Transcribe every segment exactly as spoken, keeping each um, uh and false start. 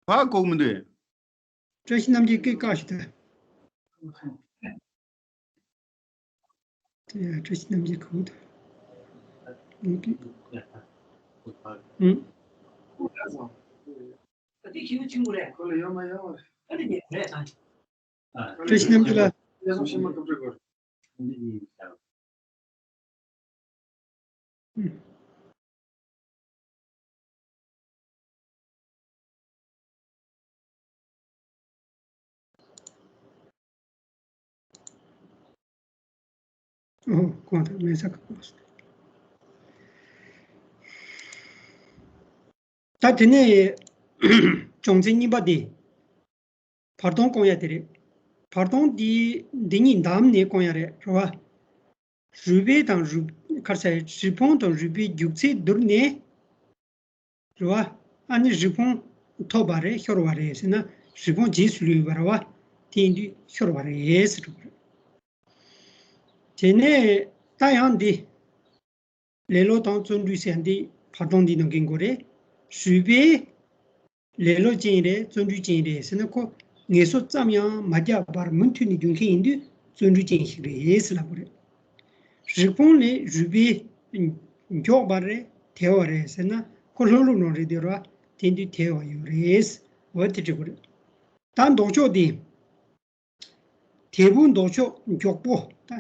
ཕ་གོ་མི་འདུག་བཀྲ་ཤིས་རྣམ་རྒྱལ་སྐད་བཀག་ཞིག་ད། དེ་ཡང་བཀྲ་ཤིས་རྣམ་རྒྱལ་གོ་ད། ཨུ། བཀྲ་ཤིས་རྣམ་རྒྱལ་ལགས། ཨོ། གོང་དུ་མེད་ས་ག་གོ། ད་དེ་ནས་སྦྱོང་ཚན་གཉིས་པ་དེ། བར་སྟོང་སྐོང་ཡ་དེ་རེད། བར་སྟོང་འདི་འདི་གཉིས་བསྡམས་ནས་སྐོང་ཡ་རེད། རེད་བ། རུས་སྦལ་དང་རུས། ག་རེ་ཟེར། རི་བོང་དང་རུས་སྦལ་རྒྱུག་ཚད་བསྡུར་ནས། རེད་བ། ཨ་ནི་རི་བོང་ཐོབ་པ་རེད། ཤོར་བ་རེད་ཟེར་ན། རི་བོང་རྗེས་སུ་ལུས་པ་རེད་བ། དེ་ཡིན་དུས་ཤོར་བ་རེད་ཟེར་འགྲོ་གི་རེད། དེ་ནས་ད་ཡང་འདི། ལེ་ལོ་དང་བརྩོན་འགྲུས་ཟེར་འདི་བར་སྟོང་འདི་ནང་གི་མགོ་རེད། རུས་སྦལ་ལེ་ལོ་ཅན་རེད། བརྩོན་འགྲུས་ཅན་རེད་ཟེར་ན། ཁོ་ངལ་གསོ་ཙམ་ཡང་མ་བརྒྱབ་པར་མུ་མཐུད་ནས་རྒྱུག་མཁན་ཡིན་དུས་བརྩོན་འགྲུས་ཅན་ཞིག་རེད་ཟེར་ལབ་དགོས་རེད། རི་བོང་ལས་རུས་སྦལ་མགྱོགས་པ་རེད། དལ་བ་རེད་ཟེར་ན། ཁོ་ལྷོད་ལྷོད་ནང་རེད་དེ་ར། དེ་དུས་དལ་བ་ཡོད་རེད། འོ་དེ་འདྲ་དགོས་རེད། ད་ལྡོག་ཕྱོགས་དེ། དལ་བུ་ལྡོག་ཕྱོགས་མགྱོགས་པོ་ད།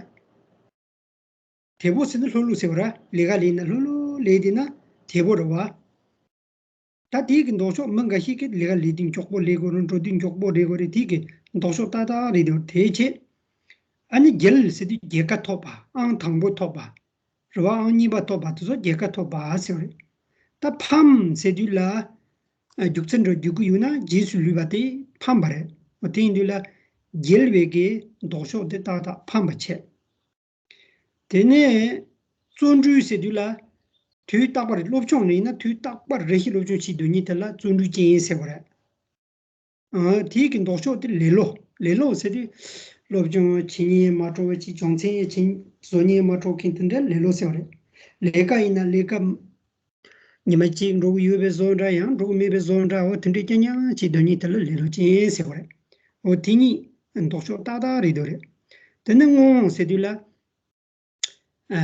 དལ་བུ་ཟེར་ན་ལྷོད་ལྷོད་ཟེར་བ་ར། ལས་ཀ་ལས་ན་ལྷོད་ལྷོད་ལས་དེ་ན་དལ་བུ་རེད་བ། ད་དེའི་གི་ལྡོག་ཕྱོགས། མི་འགའ་ཞིག་གིས་ལས་ཀ་ལས་དུས་མགྱོགས་པོ་ལས་དགོས་རེད། འགྲོ་དུས་མགྱོགས་པོ་རེད་དགོས་རེད། དེའི་གི་ལྡོག་ཕྱོགས་ཏག་ཏག་རེད་དེ། དེའི་ཆེད། ཨ་ནི་རྒྱལ་ཟེར་དུས་རྒྱལ་ཁ་ཐོབ་པ། ཨང་དང་པོ་ཐོབ་པ། རེད་བ། ཨང་གཉིས་པ་ཐོབ་པ་དེ་ཚོ་རྒྱལ་ཁ་ཐོབ་པ་ཟེར་བ་རེད། ད་ཕམ་ཟེར་དུས་ལ། རྒྱུག་ཚད་འགྲོ་རྒྱུག་གི་ཡོད་ན་རྗེས་སུ་ལུས་པ་དེ་ཕམ་པ་རེད། འོ་དེ་ཡིན་དུས་ལ། རྒྱལ་བའི་གི་ལྡོག་ཕྱོགས་དེ་ཏག་ཏག་ཕམ་པ་བྱས། དེ་ནས་བརྩོན་འགྲུས་ཟེར་དུས་ལ། དུས་རྟག་པར་སློབ་སྦྱོང་ཡིན་ན་དུས་རྟག་པར་རེ་ཞིག་སློབ་སྦྱོང་བྱེད་དོན་ཉིད་དེ་ལ་བརྩོན་འགྲུས་ཅན་ཟེར་བ་རེད། ཨ། དེའི་གི་ལྡོག་ཕྱོགས་དེ་ལེ་ལོ། ལེ་ལོ་ཟེར་དུས་སློབ་སྦྱོང་བྱེད་སྙིང་མ་བྲོ་བ། ཅིག་སྦྱོང་ཚན་ཡང་བྱེད་བཟོ་སྙིང་མ་བྲོ་མཁན་དེ་འདྲ་ལེ་ལོ་ཟེར་བ་རེད། ལས་ཀ་ཡིན་ན་ལས་ཀ་ཉི་མ་གཅིག་འགྲོ་གི་ཡོད་པའི་བཟོ་འདྲ། ཡང་འགྲོ་གི་མེད་པའི་བཟོ་འདྲ། འོ་དེ་འདྲའི་རྐྱང་རྐྱང་བྱེད་དོན་ཉིད་དེ་ལ་ལེ་ལོ་ཅན་ཟེར་བ་རེད། འོ་དེ་གཉིས་ལྡོག་ཕྱོགས་ཏག་ཏག་རེད་འདུག་རེད། དེ་ནས་སྔོ་ཟེར་དུས་ལ། ཨ།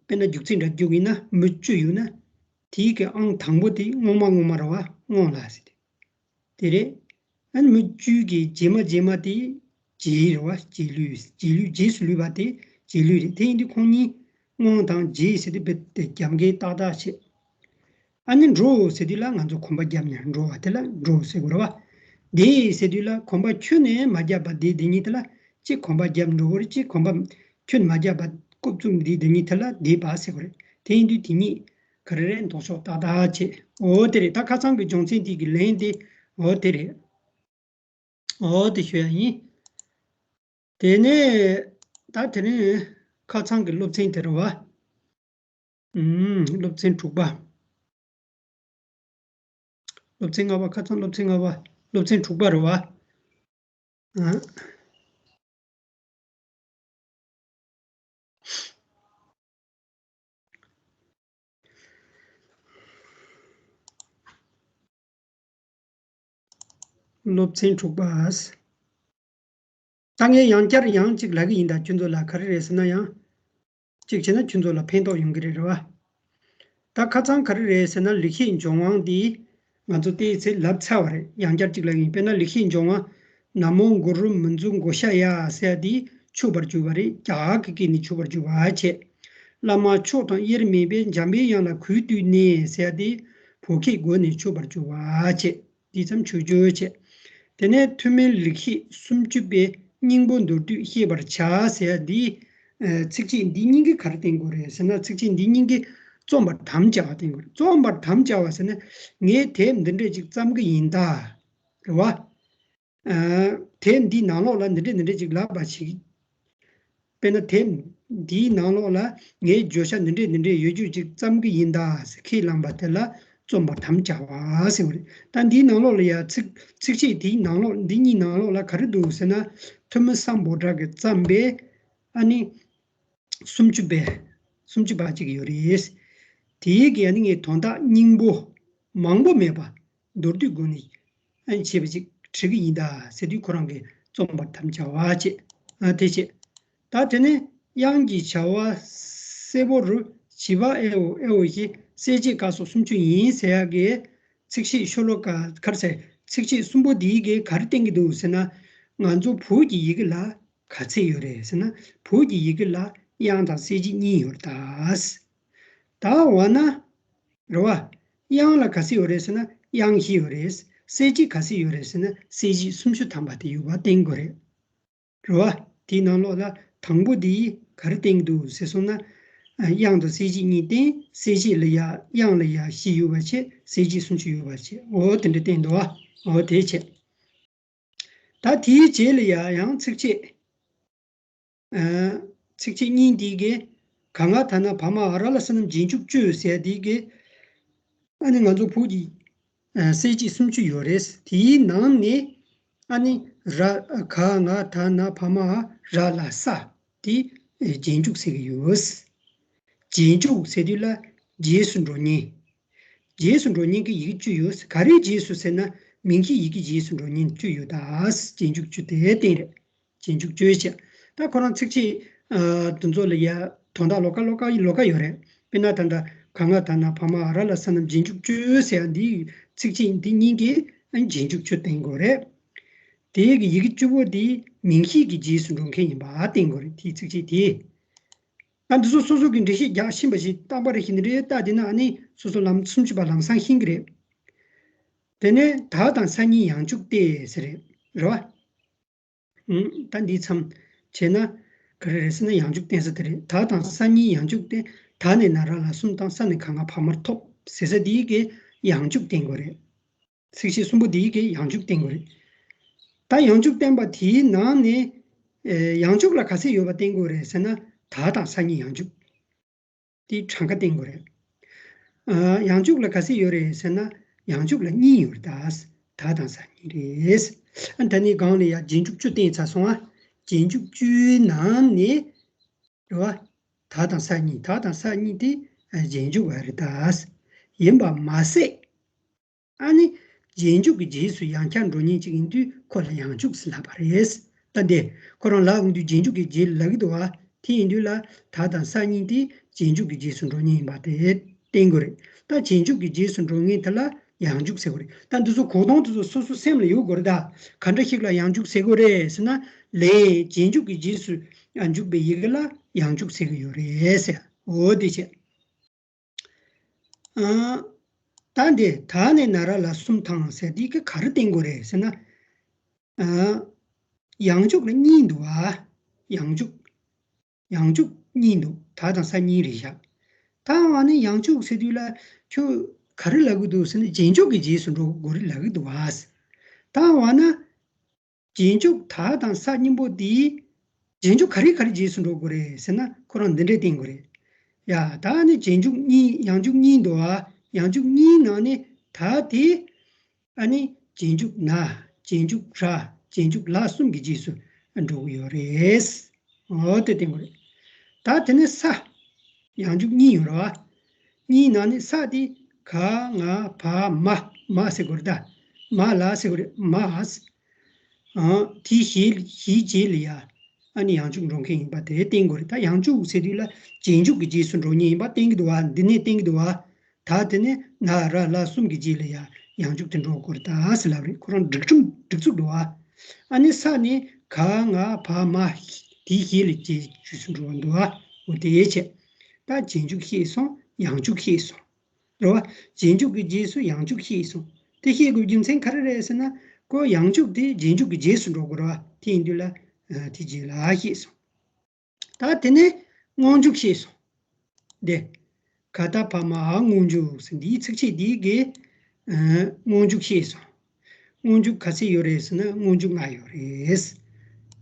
དཔེར་ན་རྒྱུག་ཚད་འདྲ་རྒྱུག་ཡིན་ན་མི་བཅུ་ཡོད་ན། དེའི་གི་ཨང་དང་པོ་དེ་སྔོན་མ་སྔོན་མ་རེད་བ། སྔོན་ལ་ཟེར་དེ། དེ་རེད། ཨ་ནི་མི་བཅུའི་གི་རྗེས་མ་རྗེས་མ་དེ་རྗེས་རེད་བ། རྗེས་ལུས། རྗེས་ལུས། རྗེས་སུ་ལུས་པ་དེ་རྗེས་ལུས་རེད། དེ་ཡིན་དུས་ཁོང་གཉིས་སྔོན་དང་རྗེས་ཟེར་དུས་རྦད་དེ་རྒྱབ་འགལ་ཏག་ཏག་བྱེད། ཨ་ནི་འགྲོ་ཟེར་དུས་ལ་ང་ཚོ་གོམ་པ་བརྒྱབ་ནས་འགྲོ་བ་དེ་ལ་འགྲོ་ཟེར་དགོས་རེད་བ། འདེད་ཟེར་དུས་ལ་གོམ་པ་ཁྱོན་ནས་མ་བརྒྱབ་པ་འདེད། འདི་གཉིས་དེ་ལ་གཅིག་གོམ་པ་བརྒྱབ་འགྲོ་དགོས་རེད། གཅིག་གོམ་པ་ཁྱོན་མ་བརྒྱབ་པ་རྐུབ་བཙུགས་འདི་འདི་གཉིས་དེ་ལ་འདེད་པ་ཟེར་དགོས་རེད། དེ་ཡིན་དུས་དེ་གཉིས་ག་རེ་རེད། ལྡོག་ཕྱོགས་ཏག་ཏག་བྱེད། འོ་དེ་རེད། ད་ཁ་སང་གི་སྦྱོང་ཚན་དེ་གི་ལན་དེ་འོ་དེ་རེད། འོ་དེ་ཞུ་ཡ་ཡིན། དེ་ནས་ད་དེ་རིང་ཁ་སང་གི་སློབ་ཚན་དེ་རེད་བ། ཨུམ། སློབ་ཚན་དྲུག་པ། སློབ་ཚན་ལྔ་པ། ཁ་སང་སློབ་ཚན་ལྔ་པ། སློབ་ཚན་དྲུག་པ་རེད་བ། ཨ། སློབ་ཚན་དྲུག་པ། ད་ངས་ཡང་བསྐྱར་ཡང་གཅིག་ལབ་གི་ཡིན། ད་ཁྱོད་ཚོ་ལ་ག་རེ་རེད་ཟེར་ན་ཡང་། གཅིག་བྱས་ན་ཁྱོད་ཚོ་ལ་ཕན་ཐོགས་ཡོང་གི་རེད། རེད་བ། ད་ཁ་སང་ག་རེ་རེད་ཟེར་ན། ལེགས་བཤད་ལྗོན་དབང་འདི་ང་ཚོ་བལྟས་ཚེ་ལབ་ཚར་བ་རེད། ཡང་བསྐྱར་གཅིག་ལབ་གི་ཡིན། དཔེར་ན་ལེགས་བཤད་ལྗོན་དབང་། ན་མོ་གུ་རུ་མི་འཛུགས་མགོ་ཤ་ཡ་ཟེར་ཡ་འདི་ཆུད་པར་གྱུར་པ་རེད། རྒྱ་གར་གྱི་སྐད་ནས་ཆུད་པར་གྱུར་པ་བྱས། བླ་མ་མཆོག་དང་དབྱེར་མེད་པས། འཇམ་པའི་དབྱངས་ལ་གུས་བཏུད་ནས་ཟེར་ཡ་འདི་བོད་སྐད་སྒོ་ནས་ཆུད་པར་གྱུར་པ་བྱས། འདི་ཙམ་ཆུད་ཆུད་བྱས། དེ་ནས་ཐུན་མིན་ལེགས་བཤད་སུམ་ཅུ་པའི་སྙིང་པོ་མདོར་བསྡུས་ཤེས་པར་བྱ་ཟེར་ཡ་འདི། ཨ། ཚིགས་བཅད་འདི་སྙིང་གི་ག་རེ་བསྟན་དགོས་རེད་ཟེར་ན། ཚིགས་བཅད་འདི་སྙིང་གི་རྩོམ་པར་དམ་བཅའ་བ་བསྟན་དགོས་རེད། རྩོམ་པར་དམ་བཅའ་བ་ཟེར་ན། ངས་དེབ་འདི་འདྲས་ཅིག་བརྩམ་གི་ཡིན་ད། རེད་བ། ཨ། དེབ་འདིའི་ནང་ལོགས་ལ་འདི་འདྲས་འདི་འདྲས་ཅིག་ལབ་པ་ཞིག་དཔེར་ན་དེབ་འདིའི་ནང་ལོགས་ལ་ངའི་བརྗོད་བྱ་འདི་འདྲས་འདི་འདྲས་ཡོད་རྒྱུ་ཅིག་བརྩམ་གི་ཡིན་ད་ཟེར་ཁས་བླངས་པ་དེ་ལ་རྩོམ་པར་དམ་བཅའ་བ་ཟེར་བ་རེད། ད་འདིའི་ནང་ལོགས་ལ་ཡ་ཚིག་ཚིགས་བཅད་དེའི་ནང་ལོགས། འདི་གཉིས་ནང་ལོགས་ལ་ག་རེ་འདུག་ཟེར་ན། ཐོན་མི་སམ་བྷོ་ཊ་གིས་བརྩམས་པའི་ཨ་ནི་སུམ་ཅུ་པའི་སུམ་ཅུ་པ་ཅིག་ཡོད་རེད། དེའི་གི་ཨ་ནི་ངས་དོན་དག་སྙིང་པོ་མང་པོ་མེད་པ་མདོར་བསྡུས་སྒོ་ནས། ཨན་བྱས་པ་ཅིག་བྲི་གི་ཡིན་ད་ཟེར་དུས་ཁོ་རང་གིས་རྩོམ་པར་དམ་བཅའ་བ་བྱས། ཨ་དེ་བྱས། ད་དེ་ནས་དབྱངས་ཀྱི་བྱ་བ་གསལ་པོ་རུ་བྱིས་པ་ཨེ་ཨོ་ཨེ་ཨོ་ཞེས་གསལ་བྱེད་ཀ་སོགས་སུམ་ཅུ་ཡིན་ཟེར་ཡག་གི་ཚིགས་བཅད་ཤོ་ལོ་ཀ་ག་རེ་ཟེར། ཚིགས་བཅད་གསུམ་པོ་འདིའི་གིས་ག་རེ་བསྟན་གྱི་འདུག་ཟེར་ན། ང་ཚོ་བོད་ཀྱི་ཡི་གེ་ལ་ག་ཚད་ཡོད་རེད་ཟེར་ན། བོད་ཀྱི་ཡི་གེ་ལ་དབྱངས་དང་གསལ་བྱེད་གཉིས་ཡོད་རེད་ད། ད་འོ་ན། རེད་བ། དབྱངས་ལ་ག་ཚད་ཡོད་རེད་ཟེར་ན་དབྱངས་བཞི་ཡོད་རེད། གསལ་བྱེད་ག་ཚད་ཡོད་རེད་ཟེར་ན་གསལ་བྱེད་སུམ་ཅུ་ཐམ་པ་དེ་ཡོད་པ་བསྟན་དགོས་རེད། རེད་བ། དེའི་ནང་ལོགས་ལ་དང་པོ་དེ་ག་རེ་བསྟན་གྱི་འདུག་ཟེར་སོང་ན། དབྱངས་དང་གསལ་བྱེད་གཉིས་བསྟན། གསལ་བྱེད་ལ་ཡ་དབྱངས་ལ་ཡ་བཞི་ཡོད་པ་བྱས། གསལ་བྱེད་སུམ་ཅུ་ཡོད་པ་བྱས། འོ་དེ་འདྲ་བསྟན་འདུག་བ། འོ་དེ་བྱས། ད་དེའི་རྗེས་ལ་ཡ་ཡང་ཚིགས་བཅད། ཨ་ཚིགས་བཅད་གཉིས་འདི་གི་ག་ང་ད་ན་བ་མ་འ་ར་ལ་ས་རྣམས་རྗེས་འཇུག་བཅུ་ཟེར་འདི་གི། ཨ་ནི་ང་ཚོ་བོད་ཀྱི་ཨ་གསལ་བྱེད་སུམ་ཅུ་ཡོད་རེད། དེའི་ནང་ནས་ཨ་ནི་ར་ག་ང་ད་ན་བ་མ་འ་ར་ལ་ས་དེ་རྗེས་འཇུག་ཟེར་གྱི་ཡོད། རྗེས་འཇུག་ཟེར་དུས་ལ་རྗེས་སུ་འགྲོ་མཁན། རྗེས་སུ་འགྲོ་མཁན་གྱི་ཡི་གེ་བཅུ་ཡོད། ག་རེའི་རྗེས་སུ་ཟེར་ན་མིང་གཞིའི་ཡི་གེ་རྗེས་སུ་འགྲོ་མཁན་བཅུ་ཡོད་ད། རྗེས་འཇུག་བཅུ་དེ་བསྟན་རེད། རྗེས་འཇུག་བཅུ་བྱས། ད་ཁོ་རང་ཚིགས་བཅད་ཨ་དེ་ཚོ་ལ་ཡ་དོན་དག་ལོགས་ཀ་ལོགས་ཀ་ལོགས་ཀ་ཡོད་རེད། དཔེར་ན་ད་ལྟ་ག་ང་ད་ན་བ་མ་འ་ར་ལ་ས་རྣམས་རྗེས་འཇུག་བཅུ་ཟེར་ཡ་འདི་ཚིགས་བཅད་འདི་གཉིས་ཀྱི་ཨ་རྗེས་འཇུག་བཅུ་བསྟན་དགོས་རེད། དེའི་གི་ཡི་གེ་བཅུ་པོ་དེ་མིང་གཞི་གི་རྗེས་སུ་འགྲོ་མཁན་ཡིན་པ་བསྟན་དགོས་རེད། དེའི་ཚིགས་བཅད་དེ། ད་འདི་ཚོ་སོ་སོ་གི་འགྲེལ་བཤད་རྒྱག་ཤེས་པ་ཞིག་རྟག་པར་ཤེས་ནི་རེད། ད་འདི་ན་ཨ་ནི་སོ་སོ་ལམ་སུམ་ཅུ་པ་ལམ་སང་ཤེས་ཀྱི་རེད། དེ་ནས་ད་དང་ས་གཉིས་ཡང་འཇུག་སྟེ་ཟེར་རེད། རེད་བ། ཨུམ། ད་འདི་མཚམས་བྱས་ན་ག་རེ་རེད་ཟེར་ན་ཡང་འཇུག་བསྟན་ས་དེ་རེད། ད་དང་ས་གཉིས་ཡང་འཇུག་སྟེ། ད་ནས་ན་ར་ལ་གསུམ་དང་ས་ནས་ག་ང་བ་མར་ཐོབ་ཟེར་ས་འདིའི་གི་ཡང་འཇུག་བསྟན་དགོས་རེད། ཚིགས་བཅད་གསུམ་པོ་འདིའི་གི་ཡང་འཇུག་བསྟན་དགོས་རེད། ད་ཡང་འཇུག་བསྟན་པ་དེའི་ནང་ནས་ཨེ་ཡང་འཇུག་ལ་ག་ཚད་ཡོད་པ་བསྟན་དགོས་རེད་ཟེར་ན། ད་དང་ས་གཉིས་ཡང་འཇུག་དེ་གྲངས་ཀ་བསྟན་དགོས་རེད། ཨ་ཡང་འཇུག་ལ་ག་ཚད་ཡོད་རེད་ཟེར་ན། ཡང་འཇུག་ལ་གཉིས་ཡོད་རེད་ད། ད་དང་ས་གཉིས་རེད། ཨ་ད་ནི་སྒང་ལ་ཡ་རྗེས་འཇུག་བཅུ་བསྟན་ཚར་སོང་ཨ། རྗེས་འཇུག་བཅུའི་ནང་ནས་རེད་བ། ད་དང་ས་གཉིས། ད་དང་ས་གཉིས་དེ་རྗེས་འཇུག་པ་རེད་ད། ཡིན་པ་མ་ཟད། ཨ་ནི་རྗེས་འཇུག་གི་རྗེས་སུ་ཡང་བསྐྱར་འགྲོ་མཁན་ཅིག་ཡིན་དུས་ཁོ་ལ་ཡང་འཇུག་ཟེར་ལབ་པ་རེད། ད་འདི་ཁོ་རང་ལབ་ཡོང་དུས་རྗེས་འཇུག་གི་རྗེས་ལབ་ཀྱི་འདུག་བ། དེ་ཡིན་དུས་ལ་ད་དང་ས་གཉིས་དེ་རྗེས་འཇུག་གི་རྗེས་སུ་འགྲོ་མཁན་ཡིན་པ་དེ་བསྟན་དགོས་རེད། ད་རྗེས་འཇུག་གི་རྗེས་སུ་འགྲོ་མཁན་དེ་ལ་ཡང་འཇུག་ཟེར་དགོས་རེད། ད་འདི་ཚོ་གོ་སྟངས་དེ་ཚོ་སོ་སོ་སེམས་ལ་ཡོད་དགོས་རེད་ད། ག་འདྲ་ཞིག་ལ་ཡང་འཇུག་ཟེར་དགོས་རེད་ཟེར་ན། ལན་རྗེས་འཇུག་གི་རྗེས་སུ་འཇུག་པའི་ཡི་གེ་ལ་ཡང་འཇུག་ཟེར་གྱི་ཡོད་རེད་ཟེར། འོ་དེ་བྱས། ཨ། ད་འདི་ད་ནས་ན་ར་ལ་གསུམ་དང་ཟེར་འདི་གི་ག་རེ་བསྟན་དགོས་རེད་ཟེར་ན། ཨ། ཡང་འཇུག་ལ་གཉིས་འདུག་ཨ། ཡང་འཇུག་ཡང་འཇུག་གཉིས་འདུག་ད་དང་ས་གཉིས་རེད་ཤག་ད་འོ་ན་ཡང་འཇུག་ཟེར་དུས་ལ་ཁྱོད་ག་རེ་ལབ་གི་འདུག་ཟེར་ན་རྗེས་འཇུག་གི་རྗེས་སུ་འགྲོ་དགོས་རེད་ལབ་གི་འདུག་ཨ། ད་འོ་ན། རྗེས་འཇུག་ད་དང་ས་གཉིས་པོ་དེ། རྗེས་འཇུག་ག་རེ་ག་རེ་རྗེས་སུ་འགྲོ་དགོས་རེད་ཟེར་ན་ཁོ་རང་འདི་འདྲས་བསྟན་དགོས་རེད། ཡ་ད་ནི་རྗེས་འཇུག་གཉིས་ཡང་འཇུག་གཉིས་འདུག་ཨ། ཡང་འཇུག་གཉིས་ནང་ནས་ད་དེ། ཨ་ནི་རྗེས་འཇུག་ན། རྗེས་འཇུག་ར། རྗེས་འཇུག་ལ་གསུམ་གྱི་རྗེས་སུ་འགྲོ་གི་ཡོད་རེད། འོ་དེ་བསྟན་དགོས་རེད། ད་དེ་ནས་ས། ཡང་འཇུག་གཉིས་ཡོད་རེད་བ། གཉིས་ནང་ནས་ས་དེ་ག་ང་བ་མ། མ་ཟེར་དགོས་རེད་ད། མ་ལ་ཟེར་དགོས་རེད་མ། ཨ། དེའི་གཞི་གཞིའི་རྗེས་ལ་ཡ། ཨ་ནི་ཡང་འཇུག་འགྲོ་མཁན་ཡིན་པ་དེ་བསྟན་དགོས་རེད། ད་ཡང་འཇུག་ཟེར་དུས་ལ་རྗེས་འཇུག་གི་རྗེས་སུ་འགྲོ་མཁན་ཡིན་པ་བསྟན་གྱི་འདུག་བ། འདི་ནས་བསྟན་གྱི་འདུག་བ། ད་དེ་ནས་ན་ར་ལ་གསུམ་གྱི་རྗེས་ལ་ཡ་ཡང་འཇུག་དེ་འགྲོ་དགོས་རེད་ད་ཟེར་ལབ་རེད། ཁོ་རང་སྒྲིག་ཁྲིམས་སྒྲིག་ཚུལ་འདུག་བ། ཨ་ནི་ས་ནི་ག་ང་བ་མ། དེའི་གཞི་ལ་རྗེས་འཇུག་སུ་འགྲོ་བ་འདུག་བ། འོ་དེ་བྱས། ད་རྗེས་འཇུག་ཤེས་སོང་། ཡང་འཇུག་ཤེས་སོང་། རེད་བ། རྗེས་འཇུག་གི་རྗེས་སུ་ཡང་འཇུག་ཤེས་སོང་། དེ་ཤེས་དགོས་རྒྱུ་མཚན་ག་རེ་རེད་ཟེར་ན། ཁོ་ཡང་འཇུག་དེ་རྗེས་འཇུག་གི་རྗེས་སུ་འགྲོ་དགོས་རེད་བ། དེ་ཡིན་དུས་ལ། ཨ། དེ་རྗེས་ལ་ཤེས་སོང་། ད་དེ་ནས་སྔོན་འཇུག་ཤེས་སོང་། དེ། ག་ད་བ་མ་འ་སྔོན་འཇུག་ཟེར་འདིའི་ཚིགས་བཅད་འདིའི་གི། ཨ། སྔོན་འཇུག་ཤེས་སོང་། སྔོན་འཇུག་ག་ཚད་ཡོད་རེད་ཟེར་ན་སྔོན་འཇུག་ལྔ་ཡོད་རེད།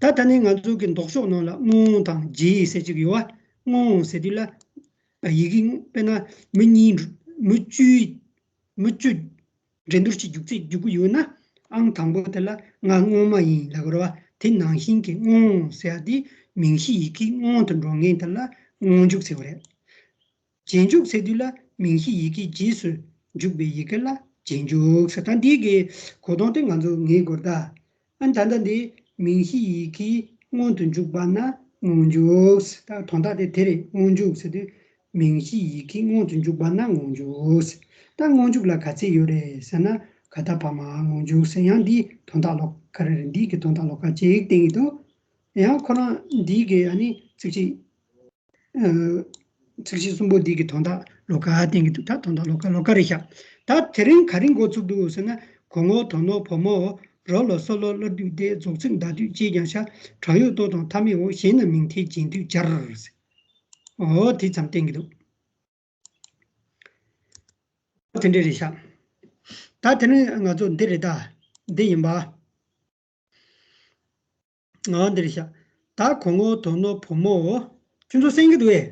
ད་ད་ནི་ང་ཚོ་གི་ལྡོག་ཕྱོགས་ནང་ལ་སྔོན་དང་རྗེས་ཟེར་གཅིག་ཡོད་བ། སྔོན་ཟེར་དུས་ལ། ཡི་གེ་དཔེར་ན་མི་གཉིས་མི་བཅུའི་མི་བཅུ་འགྲན་བསྡུར་གྱི་རྒྱུག་ཚད་རྒྱུག་གི་ཡོད་ན། ཨང་དང་པོ་དེ་ལ་ང་སྔོན་མ་ཡིན་ལབ་དགོས་རེད་བ། དེ་ནང་བཞིན་གྱི་སྔོན་ཟེར་ཡ་དེ་མིང་གཞི་ཡི་གེ་སྔོན་དུ་འགྲོ་མཁན་དེ་ལ་སྔོན་འཇུག་ཟེར་བ་རེད། རྗེས་འཇུག་ཟེར་དུས་ལ་མིང་གཞི་ཡི་གེ་རྗེས་སུ་འཇུག་པའི་ཡི་གེ་ལ་ རྗེས་འཇུག་ཟེར། ད་འདི་གི་གོ་དོན་དེ་ང་ཚོ་ངེས་དགོས་རེད་ད། ཨ་ནི་ད་ལྟ་འདི་མིང་གཞི་ཡི་གེ་སྔོན་དུ་འཇུག་པ་ན་སྔོན་འཇུག་ཟེར། ད་དོན་དག་དེ་དེ་རེད། སྔོན་འཇུག་ཟེར་དུས་མིང་གཞི་ཡི་གེ་སྔོན་དུ་འཇུག་པ་ན་སྔོན་འཇུག་ཟེར། ད་སྔོན་འཇུག་ལ་ག་ཚད་ཡོད་རེད་ཟེར་ན། ག་ད་བ་མ་སྔོན་འཇུག་ཟེར། ཡང་འདི་དོན་དག་ལོགས་ཀ་རེད། འདི་གི་དོན་དག་ལོགས་ཀ་ཅིག་བསྟན་གྱི་འདུག། ཡང་ཁོ་རང་འདི་གི་ཨ་ནི་ཚིགས་བཅད། ཨ། ཚིགས་བཅད་གསུམ་པོ་འདི་གི་དོན་དག་ལོགས་ཀ་བསྟན་གྱི་འདུག། ད་དོན་དག་ལོགས་ཀ་ལོགས་ཀ་རེད་ཤག། ད་དེ་རིང་ག་རེ་འགོ་ཚུགས་འདུག་ཟེར་ན། གོ་ངོ་དོ་ནོ་བུ་མོའོ། རོ་ལོ་སོ་ལོ་སླར་བསྡུ་སྟེ། རྫོགས་ཚིག་མདའ་སྡུད་ཅེས་ཀྱང་བྱ། དྲག་ཡོད་ལྟོ་དང་མཐའ་མེད་འོ། གཞན་ནི་མིང་མཐའི་རྗེས་ཟློས་སྦྱར་ཟེར། འོ་དེ་ཙམ་བསྟན་གྱི་འདུག། དེ་འདྲ་རེད་ཤག། ད་དེ་ནི་ང་ཚོ་འདི་རེད་ད། འདི་ཡིན་པ། ང་འདི་རེད་ཤག། ད་གོ་ངོ་དོ་ནོ་བུ་མོའོ། ཁྱོད་ཚོ་གསན་གྱི་འདུག་ཨེ།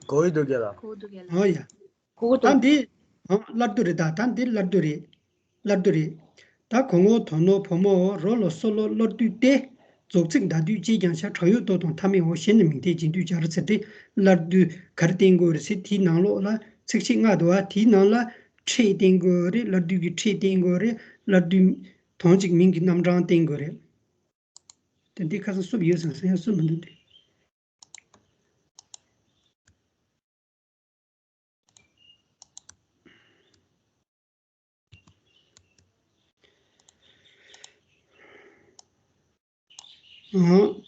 གོ་ཡི་འདུག་རྒན་ལགས། གོ་འདུག་རྒན་ལགས། ཨོ་ཡ། གོ་ད་འདུག། འདི། ཨ། སླར་བསྡུ་རེད་ད། ད་འདི་སླར་བསྡུ་རེད། སླར་བསྡུ་རེད། ད་གོ་ངོ་དོ་ནོ་བུ་མོའོ། རོ་ལོ་སོ་ལོ་སླར་བསྡུ་སྟེ། རྫོགས་ཚིག་མདའ་སྡུད་ཅེས་ཀྱང་བྱ། དྲག་ཡོད་ལྟོ་དང་མཐའ་མེད་འོ། གཞན་ནི་མིང་མཐའི་རྗེས་ཟློས་སྦྱར་ཟེར་ཏེ། སླར་བསྡུ་ག་རེ་བསྟན་དགོས་རེད་ཟེར། དེའི་ནང་ལོགས་ལ་ཚིགས་བཅད་ལྔ་འདུག་པ། དེའི་ནང་ལ་ཕྲད་བསྟན་དགོས་རེད། སླར་བསྡུ་གི་ཕྲད་བསྟན་དགོས་རེད། སླར་བསྡུ་དོན་གཅིག་མིང་གི་རྣམ་གྲངས་བསྟན་དགོས་རེད། དེ་འདི་ཁ་སང་བསུབས་ཡོད་ཟེར་ན་ཡང་བསུབས་མི་འདུག་སྟེ། ཨང་།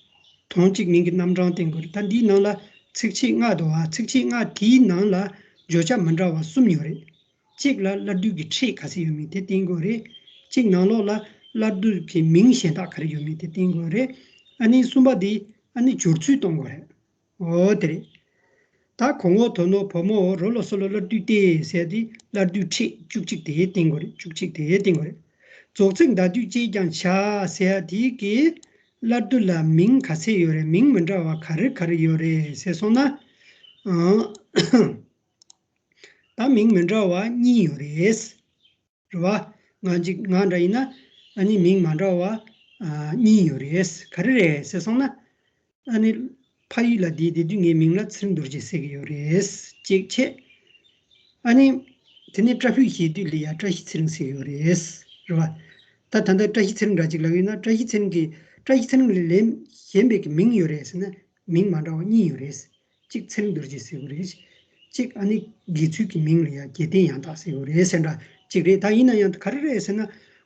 དོན་གཅིག་མིང་གི་རྣམ་གྲངས་བསྟན་དགོས་རེད། ད་འདིའི་ནང་ལ་ཚིགས་བཅད་ལྔ་འདུག་པ། ཚིགས་བཅད་ལྔ་དེའི་ནང་ལ་བརྗོད་བྱ་མི་འདྲ་བ་གསུམ་ཡོད་རེད། གཅིག་ལ་སླར་བསྡུ་གི་ཕྲད་ག་ཚད་ཡོད་མེད་དེ་བསྟན་དགོས་རེད། གཅིག་ནང་ལོགས་ལ་སླར་བསྡུ་གི་མིང་གཞན་དག་ག་རེ་ཡོད་མེད་དེ་བསྟན་དགོས་རེད། ཨ་ནི་གསུམ་པ་དེ་ཨ་ནི་སྦྱོར་ཚུལ་གཏོང་དགོས་རེད། འོ་དེ་རེད། ད་གོ་ངོ་དོ་ནོ་བུ་མོའོ། རོ་ལོ་སོ་ལོ་སླར་བསྡུ་སྟེ་ཟེར་དེ་སླར་བསྡུ་ཕྲད་བཅུ་གཅིག་དེ་བསྟན་དགོས་རེད། བཅུ་གཅིག་དེ་བསྟན་དགོས་རེད། རྫོགས་ཚིག་མདའ་སྡུད་ཅེས་ཀྱང་བྱ་ཟེར་དེ་གི་སླར་བསྡུ་ལ་མིང་ག་ཚད་ཡོད་རེད། མིང་མི་འདྲ་བ་ག་རེ་ག་རེ་ཡོད་རེད་ཟེར་སོང་ན། ཨང་། ད་མིང་མི་འདྲ་བ་གཉིས་ཡོད་རེད། རེད་བ། ང་གཅིག་ང་འདྲ་ཡིན་ན་ཨ་ནི་མིང་མ་འདྲ་བ་ཨ་གཉིས་ཡོད་རེད། ག་རེ་རེད་ཟེར་སོང་ན། ཨ་ནི་ཕ་ཡུལ་ལ་བསྡད་བསྡད་དུས་ངའི་མིང་ལ་ཚེ་རིང་རྡོ་རྗེ་ཟེར་གྱི་ཡོད་རེད། གཅིག་བྱས། ཨ་ནི་དེ་ནས་བཀྲ་ཤིས་ཞེས་དུས་ལ་ཡ་བཀྲ་ཤིས་ཚེ་རིང་ཟེར་གྱི་ཡོད་རེད། རེད་བ། ད་ད་ལྟ་བཀྲ་ཤིས་ཚེ་རིང་འདྲ་གཅིག་ལབ་ཡོད་ན། བཀྲ་ཤིས་ཚེ་རིང་གི་བཀྲ་ཤིས་ཚེ་རིང་ལས་གཞན་པའི་གི་མིང་ཡོད་རེད་ཟེར་ན། མིང་མ་འདྲ་བ་གཉིས་ཡོད་རེད། གཅིག་ཚེ་རིང་རྡོ་རྗེ་ཟེར་གྱི་རེད། གཅིག་ཨ་ནི་དགེ་ཚུལ་གྱི་མིང་ལ་ཡང་དགེ་ལྡན་ཡང་དག་ཟེར་གྱི་རེད་ཟེར་འདྲ་གཅིག་རེད། ད་ཡིན་ན་ཡང་ག་རེ་རེད་ཟེར་ན།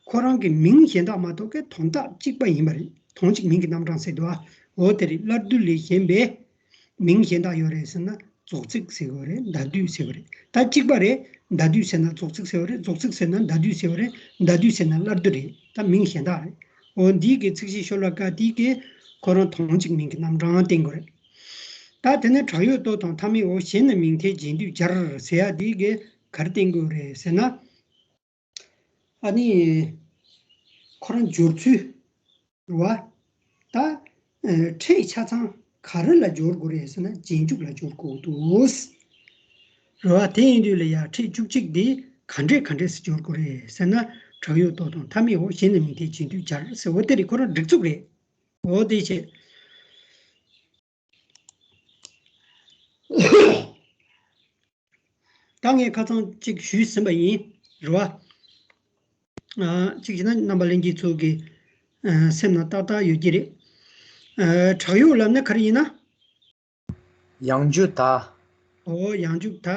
ཁོ་རང་གི་མིང་གཞན་དག་མ་གཏོགས་ཀྱི་དོན་དག་གཅིག་པ་ཡིན་པ་རེད། དོན་གཅིག་མིང་གི་རྣམ་གྲངས་ཟེར་འདུག་ཨ། འོ་དེ་རེད། སླར་བསྡུ་ལས་གཞན་པའི་མིང་གཞན་དག་ཡོད་རེད་ཟེར་ན། རྫོགས་ཚིག་ཟེར་གྱི་རེད། མདའ་སྡུད་ཟེར་གྱི་རེད། ད་གཅིག་པ་རེད། མདའ་སྡུད་ཟེར་ན་རྫོགས་ཚིག་ཟེར་གྱི་རེད། རྫོགས་ཚིག་ཟེར་ན་མདའ་སྡུད་ཟེར་གྱི་རེད། མདའ་སྡུད་ཟེར་ན་སླར་བསྡུ་རེད། ད་མིང་གཞན་དག་རེད། འོ་འདི་གི་ཚིགས་བཅད་ཤོ་ལོ་ཀ་འདི་གི་ཁོ་རང་དོན་གཅིག་མིང་གི་རྣམ་གྲངས་བསྟན་གྱི་རེད། ད་དེ་ནས་དྲག་ཡོད་ལྟོ་དང་མཐའ་མེད་འོ། གཞན་ནི་མིང་མཐའི་རྗེས་ཟློས་སྦྱར་ཟེར་ཡ་འདི་གི་ག་རེ་བསྟན་གྱི་རེད་ཟེར་ན། ཨ་ནི་ཁོ་རང་སྦྱོར་ཚུལ་རེད་བ། ད་ཨ་ཕྲད་ཆ་ཚང་ག་རེ་ལ་སྦྱོར་དགོས་རེད་ཟེར་ན། རྗེས་འཇུག་ལ་སྦྱོར་དགོས་འདུག། རེད་བ། དེ་ཡིན་དུས་ལ་ཡ་ཕྲད་བཅུ་གཅིག་འདི་ག་འདྲས་ག་འདྲས་སུ་སྦྱོར་དགོས་རེད་ཟེར་ན། དྲག་ཡོད་ལྟོ་དང་མཐའ་མེད་འོ། གཞན་ནི་མིང་མཐའི་རྗེས་ཟློས་སྦྱར་ཟེར། འོ་དེ་རེད། ཁོ་རང་སྒྲིག་འཛུགས་རེད། འོ་དེ་བྱས། ད་ངས་ཁ་སང་གཅིག་ཞུས་ཟིན་པ་ཡིན། རེད་བ། ཨ། གཅིག་བྱས་ན་རྣམ་པ་ལྷན་རྒྱས་ཚོ་གི་ཨ་སེམས་ནང་ཏག་ཏག་ཡོད་ཀྱི་རེད། ཨ། དྲག་ཡོད་ལབ་ན་ག་རེ་ཡིན་ན། ཡང་འཇུག་ད། འོ། ཡང་འཇུག་ད།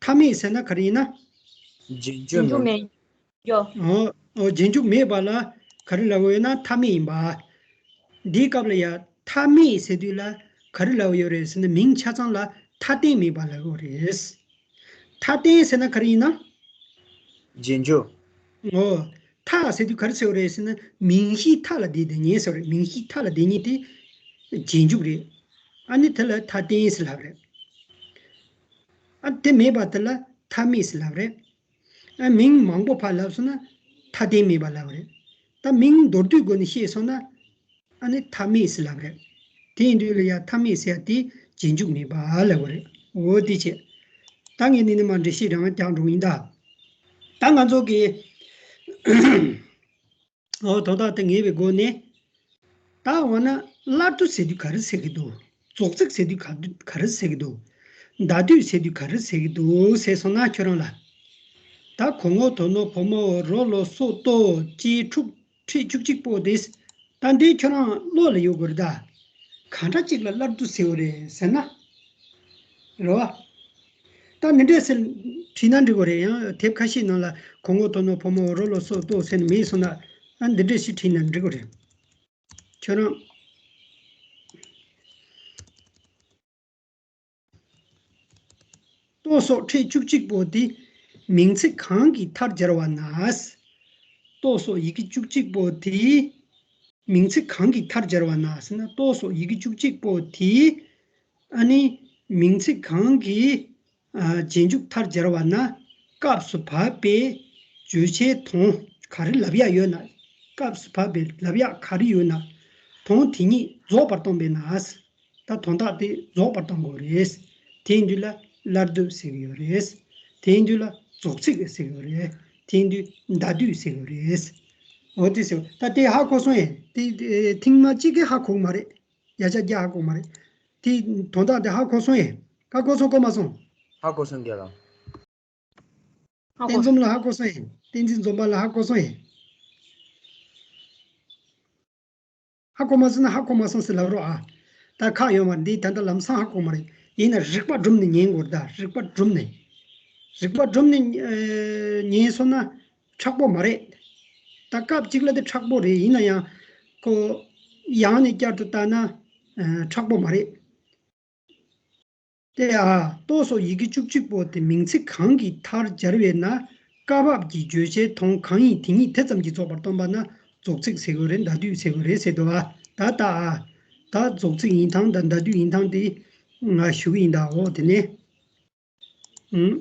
མཐའ་མེད་ཟེར་ན་ག་རེ་ཡིན་ན། རྗེས་འཇུག་རྗེས་འཇུག་མེད། མེད། ཡོ། འོ། འོ། རྗེས་འཇུག་མེད་པ་ལ་ག་རེ་ལབ་ཡོད་ན། མཐའ་མེད་ཡིན་པ། འདིའི་སྐབས་ལ་ཡ་མཐའ་མེད་ཟེར་དུས་ལ་ག་རེ་ལབ་ཡོད་རེད་ཟེར་ན། མིང་ཆ་ཚང་ལ་མཐའ་རྟེན་མེད་པ་ལབ་ཡོད་རེད། མཐའ་རྟེན་ཟེར་ན་ག་རེ་ཡིན་ན། རྗེས་འཇུག་འོ། མཐའ་ཟེར་དུས་ག་རེ་ཟེར་བ་རེད་ཟེར་ན། མིང་གཞིའི་མཐའ་ལ་བསྡད་བསྡད་མཁན་ཟེར་བ་རེད། མིང་གཞིའི་མཐའ་ལ་བསྡད་མཁན་དེ་རྗེས་འཇུག་རེད། ཨ་ནི་དེ་ལ་མཐའ་རྟེན་ཟེར་ལབ་རེད། ཨ། དེ་མེད་པ་དེ་ལ་མཐའ་མེད་ཟེར་ལབ་རེད། ཨ། མིང་མང་པོ་ཕར་ལབ་སོང་ན་མཐའ་རྟེན་མེད་པ་ལབ་རེད། ད་མིང་མདོར་བསྡུས་སྒོ་ནས་བཤད་སོང་ན། ཨ་ནི་མཐའ་མེད་ཟེར་ལབ་རེད། དེ་ཡིན་དུས་ལ་ཡ་མཐའ་མེད་ཟེར་ཡ་དེ་རྗེས་འཇུག་མེད་པ་ལབ་དགོས་རེད། འོ་དེ་བྱས། ད་ངས་འདི་ནས་མར་འགྲེལ་བཤད་རང་རྒྱག་འགྲོ་ཡིན་ད། ད་ང་ཚོ་གི་འོ་དོན་དག་དེ་ངེས་པའི་སྒོ་ནས། ད་འོ་ན་སླར་བསྡུ་ཟེར་དུས་ག་རེ་ཟེར་གྱི་འདུག། རྫོགས་ཚིག་ཟེར་དུས་ག་དུས་ག་རེ་ཟེར་གྱི་འདུག། མདའ་སྡུད་ཟེར་དུས་ག་རེ་ཟེར་གྱི་འདུག་ཟེར་སོང་ན། ཁྱོད་རང་ལ། ད་གོ་ངོ་དོ་ནོ་བོ་མོ་རོ་ལོ་སོ་ཏོ་ཅི་ཕྲུག་ཁྲི་བཅུ་གཅིག་པོ་དེ། ད་འདི་ཁྱོད་རང་བློ་ལ་ཡོད་དགོས་རེད་ད། གང་འདྲ་ཅིག་ལ་སླར་བསྡུ་ཟེར་བ་རེད་ཟེར་ན། རེད་བ། ད་འདི་འདྲས་ཟེར་བྲིས་ན་འགྲིག་གི་རེད། ཡང་དེབ་ཁ་ཤས་ནང་ལ་གོ་ངོ་དོ་ནོ་བོ་མོ་རོ་ལོ་སོ་ཏོ་ཟེར་ནས་མེད་སོང་ན། ཨ་འདི་འདྲས་ཞིག་བྲིས་ན་འགྲིག་གི་རེད། ཁྱོད་རང་། ཏོ་སོགས་ཕྲད་བཅུ་གཅིག་པོ་དེ་མིང་ཚིག་གང་གིས་མཐར་སྦྱར་བ་ན། ཏོ་སོགས་ཡི་གེ་བཅུ་གཅིག་པོ་དེ་མིང་ཚིག་གང་གིས་མཐར་སྦྱར་བ་ན་ཟེར་ན། ཏོ་སོགས་ཡི་གེ་བཅུ་གཅིག་པོ་དེ་ཨ་ནི་མིང་ཚིག་གང་གིས་ཨ་རྗེས་འཇུག་མཐར་སྦྱར་བ་ན། སྐབས་སུ་བབ་པའི་བརྗོད་བྱའི་དོན་ག་རེ་ལབ་ཡག་ཡོད་ན། སྐབས་སུ་བབ་པའི་ལབ་ཡག་ག་རེ་ཡོད་ན། དོན་དེ་ཉིད་རྫོགས་པར་སྟོན་པས་ན། ད་དོན་དག་དེ་རྫོགས་པར་གཏོང་དགོས་རེད། དེའི་མདུན་ལ་སླར་བསྡུ་ཟེར་གྱི་ཡོད་རེད། དེའི་མདུན་ལ་རྫོགས་ཚིག་ཟེར་གྱི་ཡོད་རེད། དེའི་མདུན་ཟླ་སྡུད་ཟེར་གྱི་ཡོད་རེད། འོ་དེ་ཟེར་ད་དེ་ཧ་གོ་སོང་ཡེ། དེ་ཐེངས་མ་གཅིག་གིས་ཧ་གོ་གི་མ་རེད། ཡ་ཆ་རྒྱ་ཧ་གོ་མ་རེད། དེ་དོན་དག་དེ་ཧ་གོ་སོང་ཡེ། ཧ་གོ་སོང་གོ་མ་སོང་། ཧ་གོ་སོང་རྒན་ལགས། ཧ་གོ་བསྟན་འཛོམས་ལ་ཧ་གོ་སོང་ཡེ། བསྟན་འཛིན་འཛོམས་པ་ལ་ཧ་གོ་སོང་ཡེ། ཧ་གོ་མ་སོང་ན་ཧ་གོ་མ་སོང་ཟེར་ལབ་རོགས་ཨ། ད་ཁག་ཡོད་མ་རེད། འདི་ད་ལྟ་ལམ་སང་ཧ་གོ་མ་རེད། ཡིན་ན་རིག་པ་སྒྲུབ་ནས་ཉན་དགོས་རེད་ད། རིག་པ་སྒྲུབ་ནས། རིག་པ་སྒྲུབ་ནས་ཨེ་ཉན་སོང་ན་མཁྲེགས་པོ་མ་རེད། ད་སྐབས་གཅིག་ལ་དེ་མཁྲེགས་པོ་རེད། ཡིན་ན་ཡང་ཁོ་ཡང་ནས་བསྐྱར་དུ་བལྟས་ན་ཨེ་མཁྲེགས་པོ་མ་རེད། དེ་ཡང་ཏོ་སོགས་ཡི་གེ་བཅུ་གཅིག་པོ་དེ་མིང་ཚིག་གང་གིས་མཐར་སྦྱར་བས་ན། སྐབས་བབ་ཀྱི་བརྗོད་བྱའི་དོན་གང་ཡིན་དེ་ཉིད་དེ་ཙམ་གྱིས་རྫོགས་པར་སྟོན་པ་ན་རྫོགས་ཚིག་ཟེར་དགོས་རེད། ཟླ་སྡུད་ཟེར་དགོས་རེད་ཟེར་འདུག་བ། ད་ལྟ་ཨ། ད་རྫོགས་ཚིག་ཡིན་སྟངས་དང་ཟླ་སྡུད་ཡིན་སྟངས་དེ་ང་ཞུ་གི་ཡིན་ད། འོ་དེ་ནས། ཨུམ།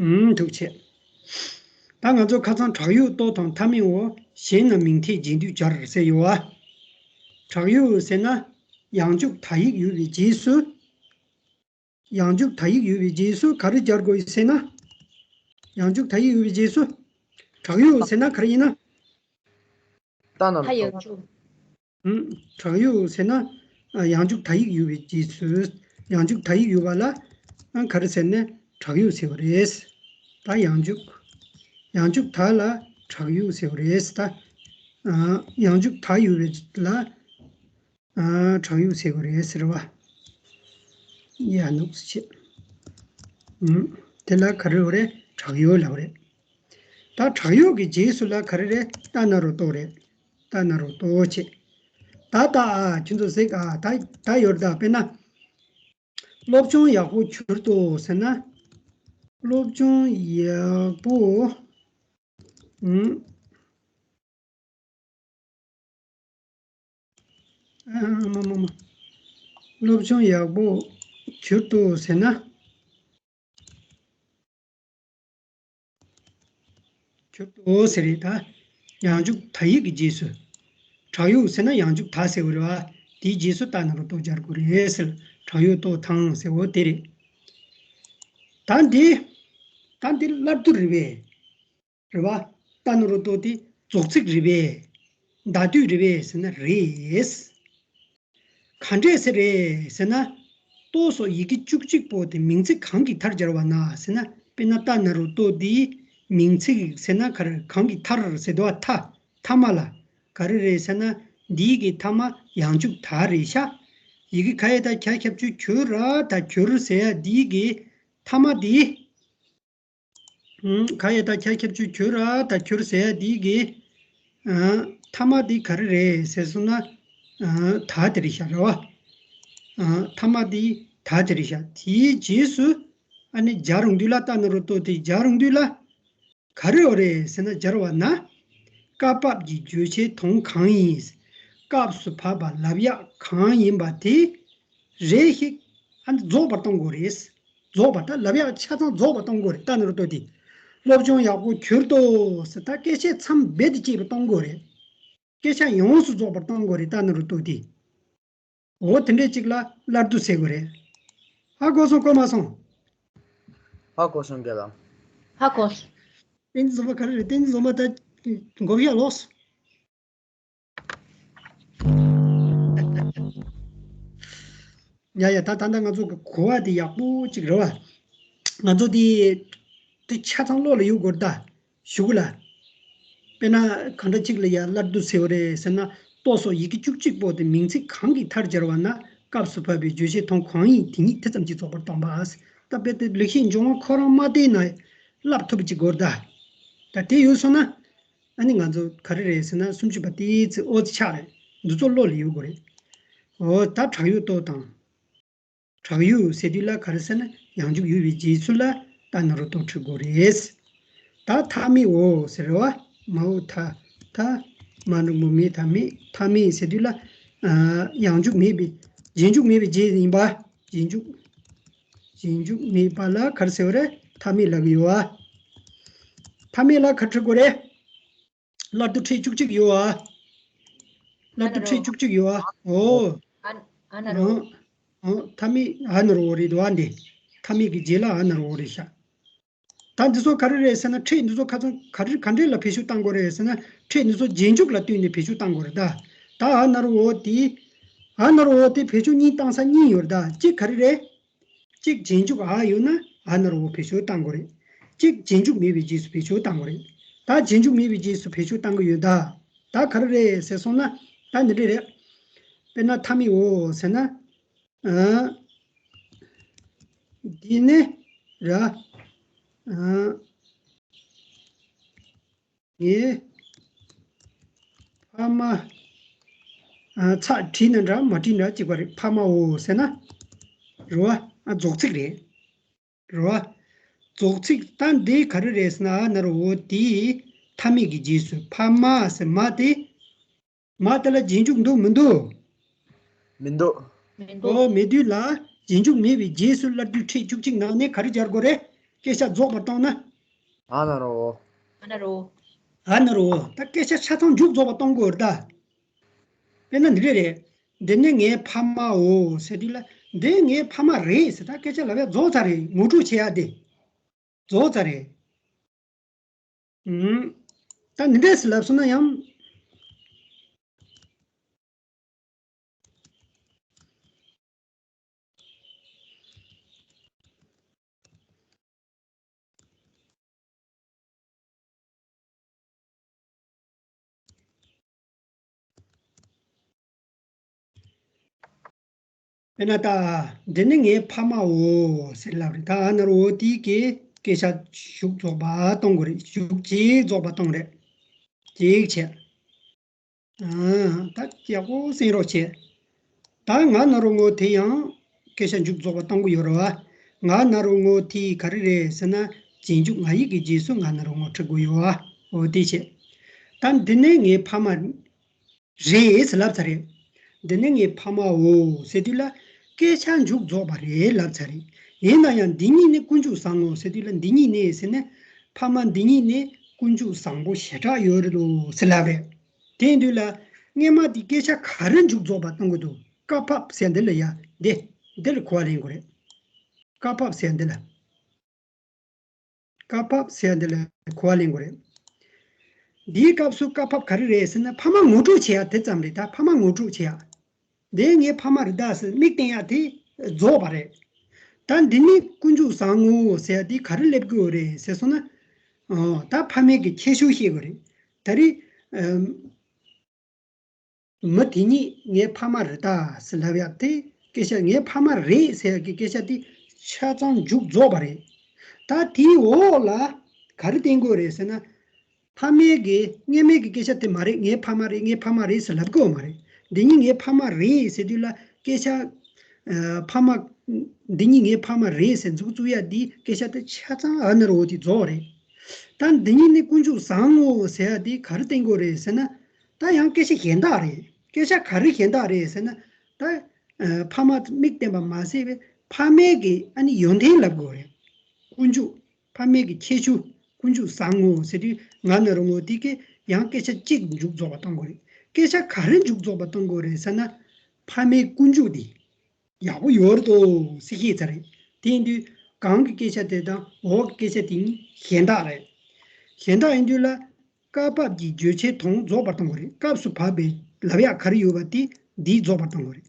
ཨུམ། ཐུགས་རྗེ་ཆེ། ད་ང་ཚོ་ཁ་སང་དྲག་ཡུལ་ཏོ་དང་མཐའ་མེད་འོ། གཞན་ན་མིང་མཐའི་རྗེས་ཟློས་སྦྱར་ཟེར་ཡོད་བ། དྲག་ཡུལ་ཟེར་ན་ཡང་འཇུག་ད་ཡིག་ཡོད་པའི་རྗེས་སུ། ཡང་འཇུག་ད་ཡིག་ཡོད་པའི་རྗེས་སུ་ག་རེ་སྦྱར་དགོས་ཡོད་ཟེར་ན། ཡང་འཇུག་ད་ཡིག་ཡོད་པའི་རྗེས་སུ། དྲག་ཡུལ་ཟེར་ན་ག་རེ་ཡིན་ན། ད་ན་ད་ཡང་འཇུག་ཨུམ། དྲག་ཡུལ་ཟེར་ན། ཨ་ཡང་འཇུག་ད་ཡིག་ཡོད་པའི་རྗེས་སུ། ཡང་འཇུག་ད་ཡིག་ཡོད་པ་ལ། ཨ་ག་རེ་ཟེར་ན་དྲག་ཡུལ་ཟེར་བ་རེད། ད་ཡང་འཇུག་ཡང་འཇུག་ད་ལ་དྲག་ཡུལ་ཟེར་བ་རེད་ད། ཨ་ཡང་འཇུག་ད་ཡོད་པའི་ལ། ཨ་དྲག་ཡུལ་ཟེར་བ་རེད་ཟེར་བ། ཡ་ནུག་ཟེར་བྱེད། ཨུམ། དེ་ལ་ག་རེ་ལབ་རེད། དྲག་ཡུལ་ལབ་རེད། ད་དྲག་ཡུལ་གྱི་རྗེས་སུ་ལ་ག་རེ་རེད། ད་ན་རོ་ཏོ་རེད། ད་ན་རོ་ཏོ་བྱེད། ད་ད་ཨ་ཁྱོད་ཚོ་གཟིགས་ཨ། ད་ད་ཡོད་ད། དཔེར་ན། སློབ་སྦྱོང་ཡག་པོ་གྱུར་ཏོ་ཟེར་ན། སློབ་སྦྱོང་ཡག་པོ། ཨུམ། ཨ་མ་མ་མ། སློབ་སྦྱོང་ཡག་པོ་གྱུར་ཏོ་ཟེར་ན། གྱུར་ཏོ་ཟེར་རེད་ད། ཡང་འཇུག་ད་ཡིག་གི་རྗེས་སུ། དྲག་ཡུལ་ཟེར་ན་ཡང་འཇུག་ད་ཟེར་བ་རེད་བ། དེའི་རྗེས་སུ་ད་ན་རོ་ཏོ་སྦྱར་དགོས་རེད་ཟེར། དྲག་ཡུལ་ཏོ་ཐང་ཟེར་བ་དེ་རེད། ད་འདི། ད་འདི་སླར་བསྡུ་རེད་པས། རེད་བ། ད་ན་རོ་ཏོ་དེ་རྫོགས་ཚིག་རེད་པས། ཟླ་སྡུད་རེད་པས་ཟེར་ན་རེད། ག་འདྲས་ཟེར་རེད་ཟེར་ན། ཏོ་སོགས་ཡི་གེ་བཅུ་གཅིག་པོ་དེ་མིང་ཚིག་གང་གིས་མཐར་སྦྱར་བ་ན་ཟེར་ན། དཔེར་ན་ད་ན་རོ་ཏོ་དེ་མིང་ཚིག་ཟེར་ན་ག་རེ། གང་གིས་མཐར་ཟེར་དུས་མཐའ། མཐའ་མ་ལ་ག་རེ་རེད་ཟེར་ན། འདི་གི་མཐའ་མ་ཡང་འཇུག་ད་རེད་ཤག་ཡི་གེ་ག་ཡ་བཏགས་གྱ་ཁྱབ་བྱེད་གྱུ་ར་བཏགས་གྱུར་ཟེར་ཡ་འདི་གི་མཐའ་མ་དེ། ཨུམ། ག་ཡ་བཏགས་གྱ་ཁྱབ་བྱེད་གྱུ་ར་བཏགས་གྱུར་ཟེར་ཡ་འདི་གི། ཨ། མཐའ་མ་འདི་ག་རེ་རེད་ཟེར་སོང་ན། ཨ། ད་དེ་རེད་ཤག་རེད་བ། ཨ། མཐའ་མ་འདི་ད་དེ་རེད་ཤག་དེའི་རྗེས་སུ་ཨ་ནི་སྦྱར་ཡོང་དུས་ལ། ད་ན་རོ་ཏོ་དེ་སྦྱར་ཡོང་དུས་ལ། ག་རེ་ཡོད་རེད་ཟེར་ན། སྦྱར་བ་ན། སྐབས་བབ་ཀྱི་བརྗོད་བྱའི་དོན་གང་ཡིན། སྐབས་སུ་བབ་པ་ལབ་ཡག་གང་ཡིན་པ་དེ། རེ་ཞིག་ཨ་ནི་རྫོགས་པར་གཏོང་དགོས་རེད། རྫོགས་པ་ད་ལབ་ཡག་ཆ་ཚང་རྫོགས་པར་གཏོང་དགོས་རེད། ད་ན་རོ་ཏོ་དེ། སློབ་སྦྱོང་ཡག་པོ་གྱུར་ཏོ་ཟེར། ད་སྐད་ཆ་མཚམས་རྦད་དེ་བཅད་པར་གཏོང་དགོས་རེད། སྐད་ཆ་ཡོངས་སུ་རྫོགས་པར་གཏོང་དགོས་རེད། ད་ན་རོ་ཏོ་དེ། འོ་དེ་འདྲས་ཅིག་ལ་སླར་བསྡུ་ཟེར་དགོས་རེད། ཧ་གོ་སོང་གོ་མ་སོང་། ཧ་གོ་སོང་རྒན་ལགས། ཧ་གོ། བསྟན་འཛིན་བཟང་པོ་ག་རེ་རེད། བསྟན་འཛིན་བཟང་པོ་ད་མགོ་བཞག་ལོགས། ཡ་ཡ། ད་ད་ལྟ་ང་ཚོ་གི་གོ་བ་དེ་ཡག་པོ་ཅིག་རེད་བ། ང་ཚོ་དེ་དེ་ཆ་ཚང་བློ་ལ་ཡོད་དགོས་རེད་ད། གཞུག་ལ། དཔེར་ན་གང་འདྲ་ཅིག་ལ་ཡ་སླར་བསྡུ་ཟེར་བ་རེད་ཟེར་ན། ལྟོ་སོགས་ཡི་གེ་བཅུ་གཅིག་པོ་དེ་མིང་ཚིག་གང་གི་མཐར་སྦྱར་བ་ན་སྐབས་སུ་བབ་པའི་བརྗོད་བྱའི་མཐོང་གང་ཡིན་དེ་ཉིད་དེ་ཙམ་གྱིས་རྫོགས་པར་སྟོན་པ། ད་དཔེ་དེ་ལེགས་བཤད་འབྱུང་བ་ཁོ་རང་མ་བལྟས་ན་བསླབ་ཐུབ་པ་ཅིག་དགོས་རེད་ད། ད་དེ་ཡོད་སོང་ན། ཨ་ནི་ང་ཚོ་ག་རེ་རེད་ཟེར་ན་སུམ་ཅུ་པ་དེའི་ཚེ་ཨོ་ཙི་ཆགས་རེད། འདི་ཚོ་བློ་ལ་ཡོད་དགོས་རེད། ཨོ་ད་དྲག་ཡུལ་ལྟོ་དང་། དྲག་ཡུལ་ཟེར་དུས་ལ་ག་རེ་ཟེར་ན་ཡང་འཇུག་ཡོད་པའི་རྗེས་སུ་ལ་ད་ན་རོ་ལྟོ་འཁྲུལ་དགོས་རེད། ད་མཐའ་མེད་འོ་ཟེར་བ། མ་འོ་ད་ད་མ་འགྲེང་བུ་མེ་ད་མེད། མཐའ་མེད་ཟེར་དུས་ལ་ཨ་ཡང་འཇུག་མེད་པའི་རྗེས་འཇུག་མེད་པའི་རྗེས་ཡིན་པ། རྗེས་འཇུག་རྗེས་འཇུག་མེད་པ་ལ་ག་རེ་ཟེར་བ་རེད། མཐའ་མེད་ལབ་ཀྱི་ཡོད་ཨ། མཐའ་མེད་ལ་ག་རེ་འཁྲུལ་དགོས་རེད། སླར་བསྡུ་ཕྲད་བཅུ་གཅིག་ཡོད་ཨ། སླར་བསྡུ་ཕྲད་བཅུ་གཅིག་ཡོད་ཨ། འོ། ཨ་ན་རོ། འོ། མཐའ་མེད་ཨ་ན་རོ་འོ་རེད་འདུག་ཨ་འདི། མཐའ་མེད་ཀྱི་རྗེས་ལ་ཨ་ན་རོ་འོ་རེད་ཤག་ད་འདི་ཚོ་ག་རེ་རེད་ཟེར་ན་ཕྲད་འདི་ཚོ་ཁ་ཚང་ག་རེ་ག་འདྲས་ལ་བེད་སྤྱོད་བཏང་དགོས་རེད་ཟེར་ན་ཕྲད་འདི་ཚོ་རྗེས་འཇུག་ལ་བསྟུན་ནས་བེད་སྤྱོད་བཏང་དགོས་རེད་ད། ད་ཨ་ན་རོ་འོ་དེ། ཨ་ན་རོ་འོ་དེ་བེད་སྤྱོད་གཉིས་བཏང་ས་གཉིས་ཡོད་རེད་ད། གཅིག་ག་རེ་རེད། གཅིག་རྗེས་འཇུག་ཨ་ཡོད་ན་ཨ་ན་རོ་འོ་བེད་སྤྱོད་བཏང་དགོས་རེད། གཅིག་རྗེས་འཇུག་མེད་པའི་རྗེས་སུ་བེད་སྤྱོད་བཏང་དགོས་རེད། ད་རྗེས་འཇུག་མེད་པའི་རྗེས་སུ་བེད་སྤྱོད་བཏང་གི་ཡོད་ད། ད་ག་རེ་རེད་ཟེར་སོང་ན་ད་འདི་འདྲས་རེད། དཔེར་ན་མཐའ་མེད་འོ་ཟེར་ན། ཨ། འདི་ནི་ར། ཨ། ངའི་ཕ་མ། ཨ། ཚ་བྲིས་ན་འདྲ་མ་བྲིས་འདྲ་གཅིག་པ་རེད། ཕ་མའོ་ཟེར་ན། རེད་བ། ཨ། རྫོགས་ཚིག་རེད། རེད་བ། རྫོགས་ཚིག་ད་འདི་ག་རེ་རེད་ཟེར་ན་ཨ་ན་རོ་འོ་དེའི་མཐའ་མེད་ཀྱི་རྗེས་སུ་ཕ་མ་ཟེར་མ་དེ། མ་དེ་ལ་རྗེས་འཇུག་འདུག་མི་འདུག་མི་འདུག་མི་འདུག་ཨོ་མེད་དུས་ལ་རྗེས་འཇུག་མེད་པའི་རྗེས་སུ་སླར་བསྡུ་ཕྲད་བཅུ་གཅིག་ནང་ནས་ག་རེ་སྦྱར་དགོས་རེད། སྐད་ཆ་རྫོགས་པར་གཏོང་ན། ཨ་ན་རོ། ཨ་ན་རོ། ཨ་ན་རོ། ད་སྐད་ཆ་ཆ་ཚང་མཇུག་རྫོགས་པར་གཏོང་དགོས་རེད་ད། དཔེར་ན་འདི་འདྲས་རེད། འདི་ནི་ངའི་ཕ་མའོ་ཟེར་དུས་ལ་འདི་ངའི་ཕ་མ་རེད་ཟེར། ད་སྐད་ཆ་ལབ་ཡ་རྫོགས་ཚར་རེད། ངོ་སྤྲོད་བྱེད་ཡ་དེ་རྫོགས་ཚར་རེད། ཨུམ། ད་འདི་འདྲས་ལབ་སོང་ན་ཡང་། དཔེར་ན་ད། འདི་ནི་ངའི་ཕ་མའོ་ཟེར་ལབ་རེད། ད་ཨ་ན་རོ་འོ་དེ་གིས་སྐད་ཆ་མཇུག་རྫོགས་པ་གཏོང་དགོས་རེད། མཇུག་ཅིག་རྫོགས་པ་གཏོང་རེད། ཅིག་བྱས། ཨ། ད་ཡག་པོ་གསན་རོགས་བྱེད། ད་ང་ན་རོ་ངོ་དེ་ཡང་སྐད་ཆ་མཇུག་རྫོགས་པ་གཏོང་གི་ཡོད་རེད་བ། ང་ན་རོ་ངོ་དེ་ག་རེ་རེད་ཟེར་ན་རྗེས་འཇུག་ང་ཡིག་གི་རྗེས་སུ་ང་ན་རོ་ངོ་འབྲི་དགོས་ཡོད་བ། འོ་དེ་བྱེད། ད་འདི་ནི་ངའི་ཕ་མ་རེད་ཟེར་ལབ་ཚར་རེད། འདི་ནི་ངའི་ཕ་མའོ་ཟེར་དུས་ལ་སྐད་ཆ་མཇུག་རྫོགས་པ་རེད་ལབ་ཚར་རེད། ཡིན་ན་ཡང་འདི་གཉིས་ནི་ཀུན་འབྱུང་བཟང་ངོ་ཟེར་དུས་ལ་འདི་གཉིས་ནི་ཟེར་ནས་ཕ་མ་འདི་གཉིས་ནི་ཀུན་འབྱུང་བཟང་པོ་ཞེ་དྲག་ཡོད་རེད་དོ་ཟེར་ལབ་རེད། དེ་ཡིན་དུས་ལ་སྔས་མ་དེ་སྐད་ཆ་ག་རེ་མཇུག་རྫོགས་པ་གཏོང་གི་འདུག་ཀ་ཕབ་ཟེར་འདི་ལ་ཡ་འདི་འདི་ལ་གོ་བ་ལེན་དགོས་རེད། ཀ་ཕབ་ཟེར་འདི་ལ། ཀ་ཕབ་ཟེར་འདི་ལ་གོ་བ་ལེན་དགོས་རེད། འདིའི་སྐབས་སུ་ཀ་ཕབ་ག་རེ་རེད་ཟེར་ན་ཕ་མ་ངོ་སྤྲོད་བྱེད་ཡ་དེ་ཙམ་རེད། ད་ཕ་མ་ངོ་སྤྲོད་བྱེད་ཡ། འདི་ངའི་ཕ་མ་རེད་ད་ཟེར་མིག་བསྟན་ཡ་དེ་རྫོགས་པ་རེད། ད་འདི་ནི་ཀུན་འབྱུང་བཟང་ངོ་ཟེར་ཡ་དེ་ག་རེ་སླེབས་དགོས་རེད་ཟེར་སོང་ན། ཨོ། ད་ཕ་མའི་གི་ཁྱད་ཆོས་ཤེས་དགོས་རེད། ད་རེས། ཨམ། མི་དེ་གཉིས་ངའི་ཕ་མ་རེད་ད་ཟེར་ལབ་ཡ་དེ་སྐད་ཆ་ངའི་ཕ་མ་རེད་ཟེར་ཡ་གི་སྐད་ཆ་དེ་ཆ་ཚང་མཇུག་རྫོགས་པ་རེད། ད་དེའི་འོག་ལ་ག་རེ་བསྟན་དགོས་རེད་ཟེར་ན། ཕ་མའི་གི་སྔས་མའི་གི་སྐད་ཆ་དེ་མ་རེད། ངའི་ཕ་མ་རེད། ངའི་ཕ་མ་རེད་ཟེར་ལབ་དགོས་མ་རེད། འདི་གཉིས་ངའི་ཕ་མ་རེད་ཟེར་དུས་ལ་སྐད་ཆ། ཨ། ཕ་མ། འདི་གཉིས་ངའི་ཕ་མ་རེད་ཟེར་མཇུག་རྫོགས་ཡ་འདི་སྐད་ཆ་དེ་ཆ་ཚང་ཨ་ན་རོ་འོ་དེ་རྫོགས་རེད། ད་འདི་གཉིས་ནི་ཀུན་འབྱུང་བཟང་ངོ་ཟེར་ཡ་དེ་ག་རེ་བསྟན་དགོས་རེད་ཟེར་ན། ད་ཡང་སྐད་ཆ་གཞན་དག་རེད། སྐད་ཆ་ག་རེ་གཞན་དག་རེད་ཟེར་ན། ད་ཨ། ཕ་མ་མིག་བསྟན་པ་མ་ཟད་པའི་ཕ་མའི་གི་ཨ་ནི་ཡོན་ཏན་ལབ་དགོས་རེད། ཀུན་འབྱུང་། ཕ་མའི་གི་ཁྱད་ཆོས་ཀུན་འབྱུང་བཟང་ངོ་ཟེར་དུས་ང་ན་རོ་ངོ་དེ་གི་ཡང་སྐད་ཆ་གཅིག་མཇུག་རྫོགས་པ་གཏོང་དགོས་རེད། སྐད་ཆ་ག་རེ་མཇུག་རྫོགས་པ་གཏོང་དགོས་རེད་ཟེར་ན། ཕ་མའི་ཀུན་འབྱུང་དེ་ཡག་པོ་ཡོད་རེད་དོ་ཟེར་ཤེས་ཚར་རེད། དེ་ཡིན་དུས་ གང་གི་སྐད་ཆ་དེ་དང་འོག་གི་སྐད་ཆ་དེ་གཉིས་གཞན་དག་རེད། གཞན་དག་ཡིན་དུས་ལ། སྐབས་བབ་ཀྱི་བརྗོད་བྱའི་དོན་རྫོགས་པར་གཏོང་དགོས་རེད། སྐབས་སུ་བབ་པའི་ལབ་ཡག་ག་རེ་ཡོད་པ་དེ་འདིས་རྫོགས་པར་གཏོང་དགོས་རེད།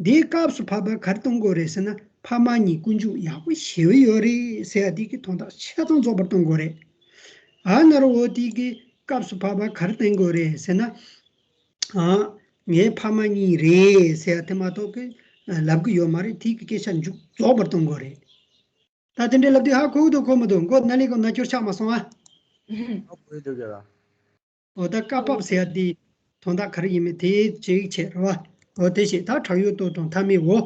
འདིའི་སྐབས་སུ་བབ་པ་ག་རེ་གཏོང་དགོས་རེད་ཟེར་ན། ཕ་མ་གཉིས་ཀུན་འཇུག་ཡག་པོ་ཞེ་པོ་ཡོད་རེད་ཟེར་ཡ་དེ་གི་དོན་དག་ཆ་ཚང་རྫོགས་པར་གཏོང་དགོས་རེད། ཨ་ན་རོ་འོ་དེ་གི་སྐབས་སུ་བབ་པ་ག་རེ་གཏོང་དགོས་རེད་ཟེར་ན། ཨ། ངའི་ཕ་མ་གཉིས་རེད་ཟེར་ཡ་དེ་མ་གཏོགས་གི་ལབ་གི་ཡོད་མ་རེད། དེ་གི་སྐད་ཆ་མཇུག་རྫོགས་པར་གཏོང་དགོས་རེད། ད་དེ་འདྲའི་ལབ་དུས་ཧ་གོ་གི་འདུག་གོ་མི་འདུག་མགོ་ན་ལི་གོ་ན་སྐྱོར་ཆགས་མ་སོང་ཨ། ཨ་བོད་དུ་ག་ལ། འོ་ད་བཀའ་བབས་ཟེར་ཡ་དེ་དོན་དག་ག་རེ་ཡིན་མིན་དེ་ཅིག་བྱས་རེད་བ། འོ་དེ་བྱས་ད་དྲག་ཡོད་ལྟོ་དང་མཐའ་མེད་འོ།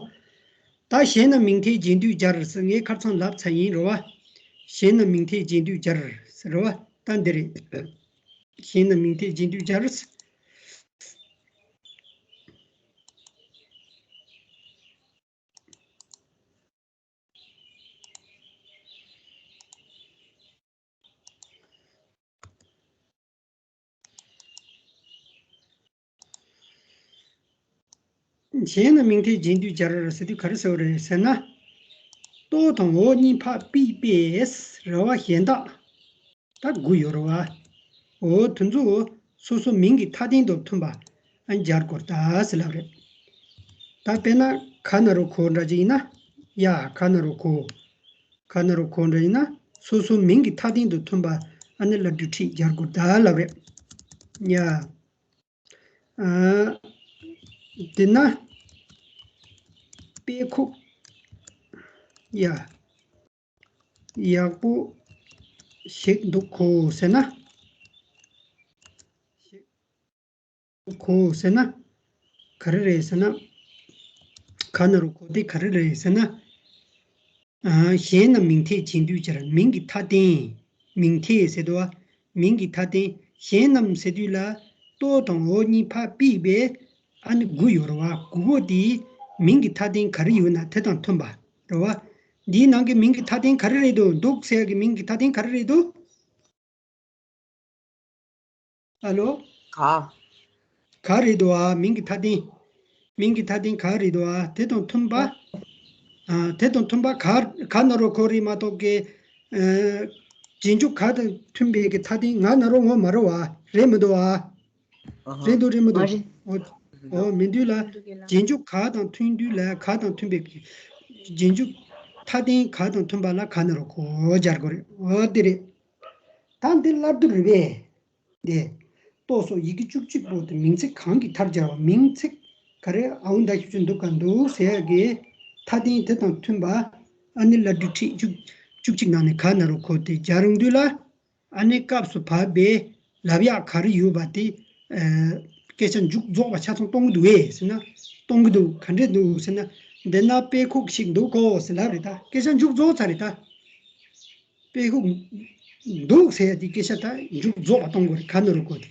ད་གཞན་རྣམས་མིང་མཐའི་རྗེས་ཟློས་སྦྱར་ཟེར། ངས་ཁ་སང་ལབ་ཚར་ཡིན་རེད་བ། གཞན་རྣམས་མིང་མཐའི་རྗེས་ཟློས་སྦྱར་ཟེར་རེད་བ། ད་འདི་རེད། གཞན་རྣམས་མིང་མཐའི་རྗེས་ཟློས་སྦྱར། གཞན་རྣམས་མིང་མཐའི་རྗེས་ཟློས་སྦྱར་ཟེར་དུས་ག་རེ་ཟེར་བ་རེད་ཟེར་ན། ལྟོ་དང་འོ་གཉིས་ཕར་ཕུད་པས་རེད་བ། གཞན་དག་ད་དགུ་ཡོད་རེད་བ། འོ་དེ་ཚོ་སོ་སོ་མིང་གི་མཐའ་དོན་དང་མཐུན་པ་ཨ་ནི་སྦྱར་དགོས་རེད་ད་ཟེར་ལབ་རེད། ད་དཔེར་ན་ག་ན་རོ་གོ་འདྲ་ཅིག་ཡིན་ན། ཡ་ག་ན་རོ་གོ། ག་ན་རོ་གོ་འདྲ་ཡིན་ན་སོ་སོ་མིང་གི་མཐའ་དོན་དང་མཐུན་པ་ཨ་ནི་སླར་སྡུད་ཁྲིད་སྦྱར་དགོས་རེད་ད་ལབ་རེད། ཡ། ཨ། དེ་ན། དཔེ་ཁུག་ཡ། ཡག་པོ་ཞིག་འདུག་གོ་ཟེར་ན། ཞིག་འདུག་གོ་ཟེར་ན། ག་རེ་རེད་ཟེར་ན། ག་ན་རོ་གོ་དེ་ག་རེ་རེད་ཟེར་ན། ཨ། གཞན་རྣམས་མིང་མཐའི་རྗེས་ཟློས་སྦྱར། མིང་གི་མཐའ་དོན། མིང་མཐའི་ཟེར་དུས་བ། མིང་གི་མཐའ་དོན། གཞན་རྣམས་ཟེར་དུས་ལ། ལྟོ་དང་འོ་གཉིས་ཕར་ཕུད་པས། ཨ་ནི་དགུ་ཡོད་རེད་བ། དགུ་པོ་དེ་མིང་གི་མཐའ་དོན་ག་རེ་ཡོད་ན་དེ་དང་མཐུན་པ་རེད་བ། འདིའི་ནང་གི་མིང་གི་མཐའ་དོན་ག་རེ་རེད་འདུག་འདུག་ཟེར་གི་མིང་གི་མཐའ་དོན་ག་རེ་རེད་འདུག་ཨ་ལོ། ག་ག་རེད་འདུག་ཨ། མིང་གི་མཐའ་དོན། མིང་གི་མཐའ་དོན་ག་རེད་འདུག་ཨ། དེ་དང་མཐུན་པ། ཨ། དེ་དང་མཐུན་པ་ག་ག་ན་རོ་གོ་རེད་མ་གཏོགས་ཀྱི། ཨ། རྗེས་འཇུག་ག་དང་མཐུན་པའི་གི་མཐའ་དོན་ང་ན་རོ་ངོ་མ་རེད་བ། རེད་མི་འདུག་ཨ། ཨ་ཧ། རེད་འདུག་རེད་མི་འདུག་མ་རེད། འོ། འོ་མི་འདུག་ལ། རྗེས་འཇུག་ག་དང་མཐུན་དུས་ལ་ག་དང་མཐུན་པའི་གི། རྗེས་འཇུག་མཐའ་དོན་ག་དང་མཐུན་པ་ལ་ག་ན་རོ་གོ་སྦྱར་དགོས་རེད། འོ་དེ་རེད། ད་འདི་སླར་སྡུད་རེད་པས། འདི། ལྟོ་སོགས་ཡི་གེ་བཅུ་གཅིག་པོ་དེ་མིང་ཚིག་གང་གི་མཐར་སྦྱར་བ། མིང་ཚིག་ག་རེ་ཨའུ་མདའ་ཞབས་ཀྱུ་འདུག་ག་འདུག་ཟེར་ཡ་གི་མཐའ་དོན་དེ་དང་མཐུན་པ། ཨ་ནི་སླར་སྡུད་ཁྲིད་བཅུ་བཅུ་གཅིག་ནང་ནས་ག་ན་རོ་གོ་དེ་སྦྱར་ཡོང་དུས་ལ། ཨ་ནི་སྐབས་སུ་བབ་པའི་ལབ་ཡག་ག་རེ་ཡོད་པ་དེ། ཨ། སྐད་ཆ་མཇུག་རྫོགས་པ་ཆ་ཚང་གཏོང་གི་འདུག་གས་ཟེར་ན། གཏོང་གི་འདུག་ག་འདྲས་འདུག་ཟེར་ན། འདི་ན་དཔེ་ཁུག་ཞིག་འདུག་གོ་ཟེར་ལབ་རེད་ད། སྐད་ཆ་མཇུག་རྫོགས་ཚར་རེད་ད། དཔེ་ཁུག་འདུག་ཟེར་ཡ་དེ་སྐད་ཆ་ད་མཇུག་རྫོགས་པ་གཏོང་དགོས་རེད། ག་ན་རོ་གོ་དེ།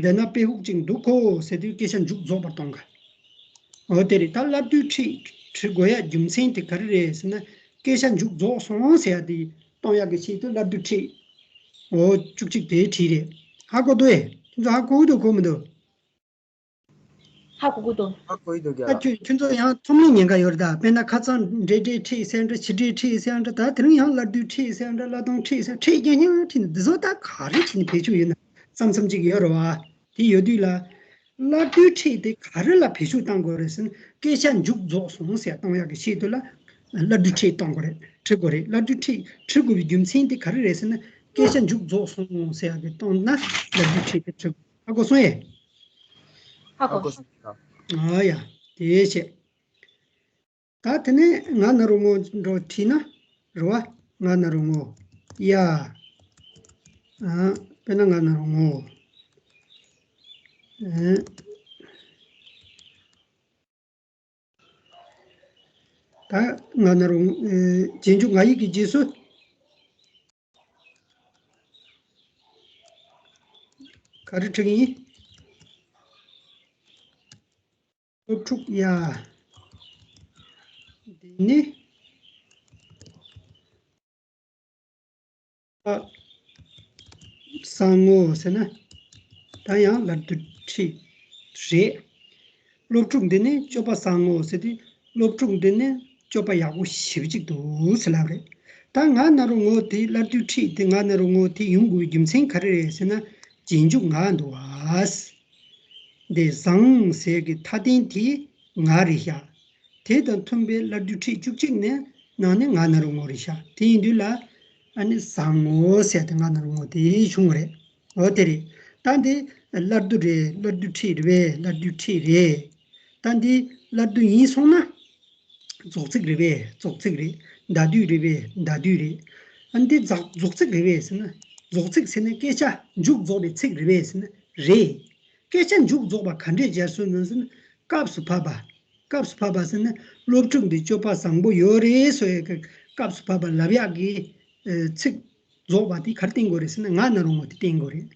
འདི་ན་དཔེ་ཁུག་ཅིག་འདུག་གོ་ཟེར་དུས་སྐད་ཆ་མཇུག་རྫོགས་པ་གཏོང་ག་འོ་དེ་རེད། ད་སླར་སྡུད་ཁྲིད་ཁྲིད་དགོས་ཡ་རྒྱུ་མཚན་དེ་ག་རེ་རེད་ཟེར་ན། སྐད་ཆ་མཇུག་རྫོགས་སོང་ཟེར་ཡ་དེ་གཏོང་ཡག་གི་ཆེད་དུ་སླར་སྡུད་ཁྲིད། འོ་བཅུ་གཅིག་དེ་ཁྲིད་རེད། ཧ་གོ་འདུག་ཨེ། ཁྱོད་ཚོ་ཧ་གོ་གི་འདུག་གོ་མི་འདུག་ཧ་གོ་གི་འདུག་ཧ་གོ་གི་འདུག་ད་ཁྱོད་ཁྱོད་ཚོ་ཡང་ཐོམ་གླེང་ཉེན་ཁ་ཡོད་རེད་ད། དཔེར་ན་ཁ་སང་འབྲེལ་སྒྲའི་ཁྲིད་ཟེར་འདྲ། བྱེད་སྒྲའི་ཁྲིད་ཟེར་འདྲ། ད་དེ་རིང་ཡང་སླར་སྡུད་ཁྲིད་ཟེར་འདྲ། སླར་གཏོང་ཁྲིད་ཟེར། ཁྲིད་རྐྱང་རྐྱང་ཁྲིད་ནས་འདི་ཚོ་ད་ག་རེ་བྱས་ནས་བེད་སྤྱོད་ཡོད་ན་བསམ་བསམ་གཅིག་ཡོད་རེད་བ། དེ་ཡོད་དུས་ལ། སླར་སྡུད་ཁྲིད་དེ་ག་རེ་ལ་བེད་སྤྱོད་གཏང་དགོས་རེད་ཟེར་ན། སྐད་ཆ་མཇུག་རྫོགས་སོང་ཟེར་གཏོང་ཡག་གི་ཆེད་དུ་ལ། སླར་སྡུད་ཁྲིད་གཏོང་དགོས་རེད། ཁྲིད་དགོས་རེད། སླར་སྡུད་ཁྲིད་ཁྲིད་དགོས་པའི་རྒྱུ་མཚན་དེ་ག་རེ་རེད་ཟེར་ན། སྐད་ཆ་མཇུག་རྫོགས་སོང་ཟེར་ཡག་གི་གཏོང་ན་སླར་སྡུད་ཁྲིད་དེ་ཁྲིད་དགོས། ཧ་གོ་སོང་ཨེ། ཧ་གོ་སོང་། ཨ་ཡ། དེ་བྱས། ད་དེ་ནས་ང་ན་རོ་ངོ་འགྲོ་ཁྲིད་ན་རེད་བ། ང་ན་རོ་ངོ་། ཡ། ཨ། དཔེར་ན་ང་ན་རོ་ངོ་། ཨ། ད་ང་ན་རོ་ངོ་། ཨེ། རྗེས་འཇུག་ང་ཡིག་གི་རྗེས་སུ་ག་རེ་ཁྲིད་ཀྱི་ཡིན། སློབ་ཕྲུག་ཡ། འདི་ནི། ཨ། བཟང་ངོ་ཟེར་ན། ད་ཡང་སླར་སྡུད་ཁྲིད་རེད། སློབ་ཕྲུག་འདི་ནི་སྤྱོད་པ་བཟང་ངོ་ཟེར་དུས། སློབ་ཕྲུག་འདི་ནི་སྤྱོད་པ་ཡག་པོ་ཞེ་པོ་ཅིག་འདུག་ཟེར་ལབ་རེད། ད་ང་ན་རོ་ངོ་དེ་སླར་བསྡུའི་ཁྲིད་དེ་ང་ན་རོ་ངོ་དེ་ཡོང་དགོས་པའི་རྒྱུ་མཚན་ག་རེ་རེད་ཟེར་ན། རྗེས་འཇུག་ང་འདུག་བ། འདི་བཟང་ཟེར་གི་མཐའ་རྟེན་དེ་ང་རེད་ཤག་དེ་དང་མཐུན་པའི་སླར་བསྡུའི་ཁྲིད་བཅུ་གཅིག་ནས་ནང་ནས་ང་ན་རོ་ངོ་རེད་ཤག་དེ་ཡིན་དུས་ལ་ཨ་ནི་བཟང་ངོ་ཟེར་དེ་ང་ན་རོ་ངོ་དེ་བྱུང་བ་རེད། འོ་དེ་རེད། ད་འདི་སླར་བསྡུ་རེད། སླར་བསྡུའི་ཁྲིད་རེད་པས། སླར་བསྡུའི་ཁྲིད་རེད། ད་འདི་སླར་བསྡུ་ཡིན་སོང་ན། རྫོགས་ཚིག་རེད་པས། རྫོགས་ཚིག་རེད། ཟླ་སྡུད་རེད་པས། ཟླ་སྡུད་རེད། ཨ་འདི་རྫོགས་རྫོགས་ཚིག་རེད་པས་ཟེར་ན། རྫོགས་ཚིག་ཟེར་ན་སྐད་ཆ་མཇུག་རྫོགས་པའི་ཚིག་རེད་པས་ཟེར་ན་རེད། སྐད་ཆ་མཇུག་རྫོགས་པ་ག་འདྲས་སྦྱར་སྲོལ་ཡོད་ཟེར་ན། སྐབས་སུ་བབ་པ། སྐབས་སུ་བབ་པ་ཟེར་ན་སློབ་ཕྲུག་འདི་སྤྱོད་པ་བཟང་པོ་ཡོད་རེད་ཟེར་བའི་སྐབས་སུ་བབ་པ་ལབ་ཡག་གི་ཚིག་རྫོགས་པ་དེ་ག་རེ་བསྟན་དགོས་རེད་ཟེར་ན། ང་ན་རོ་ངོ་དེ་བསྟན་དགོས་རེད།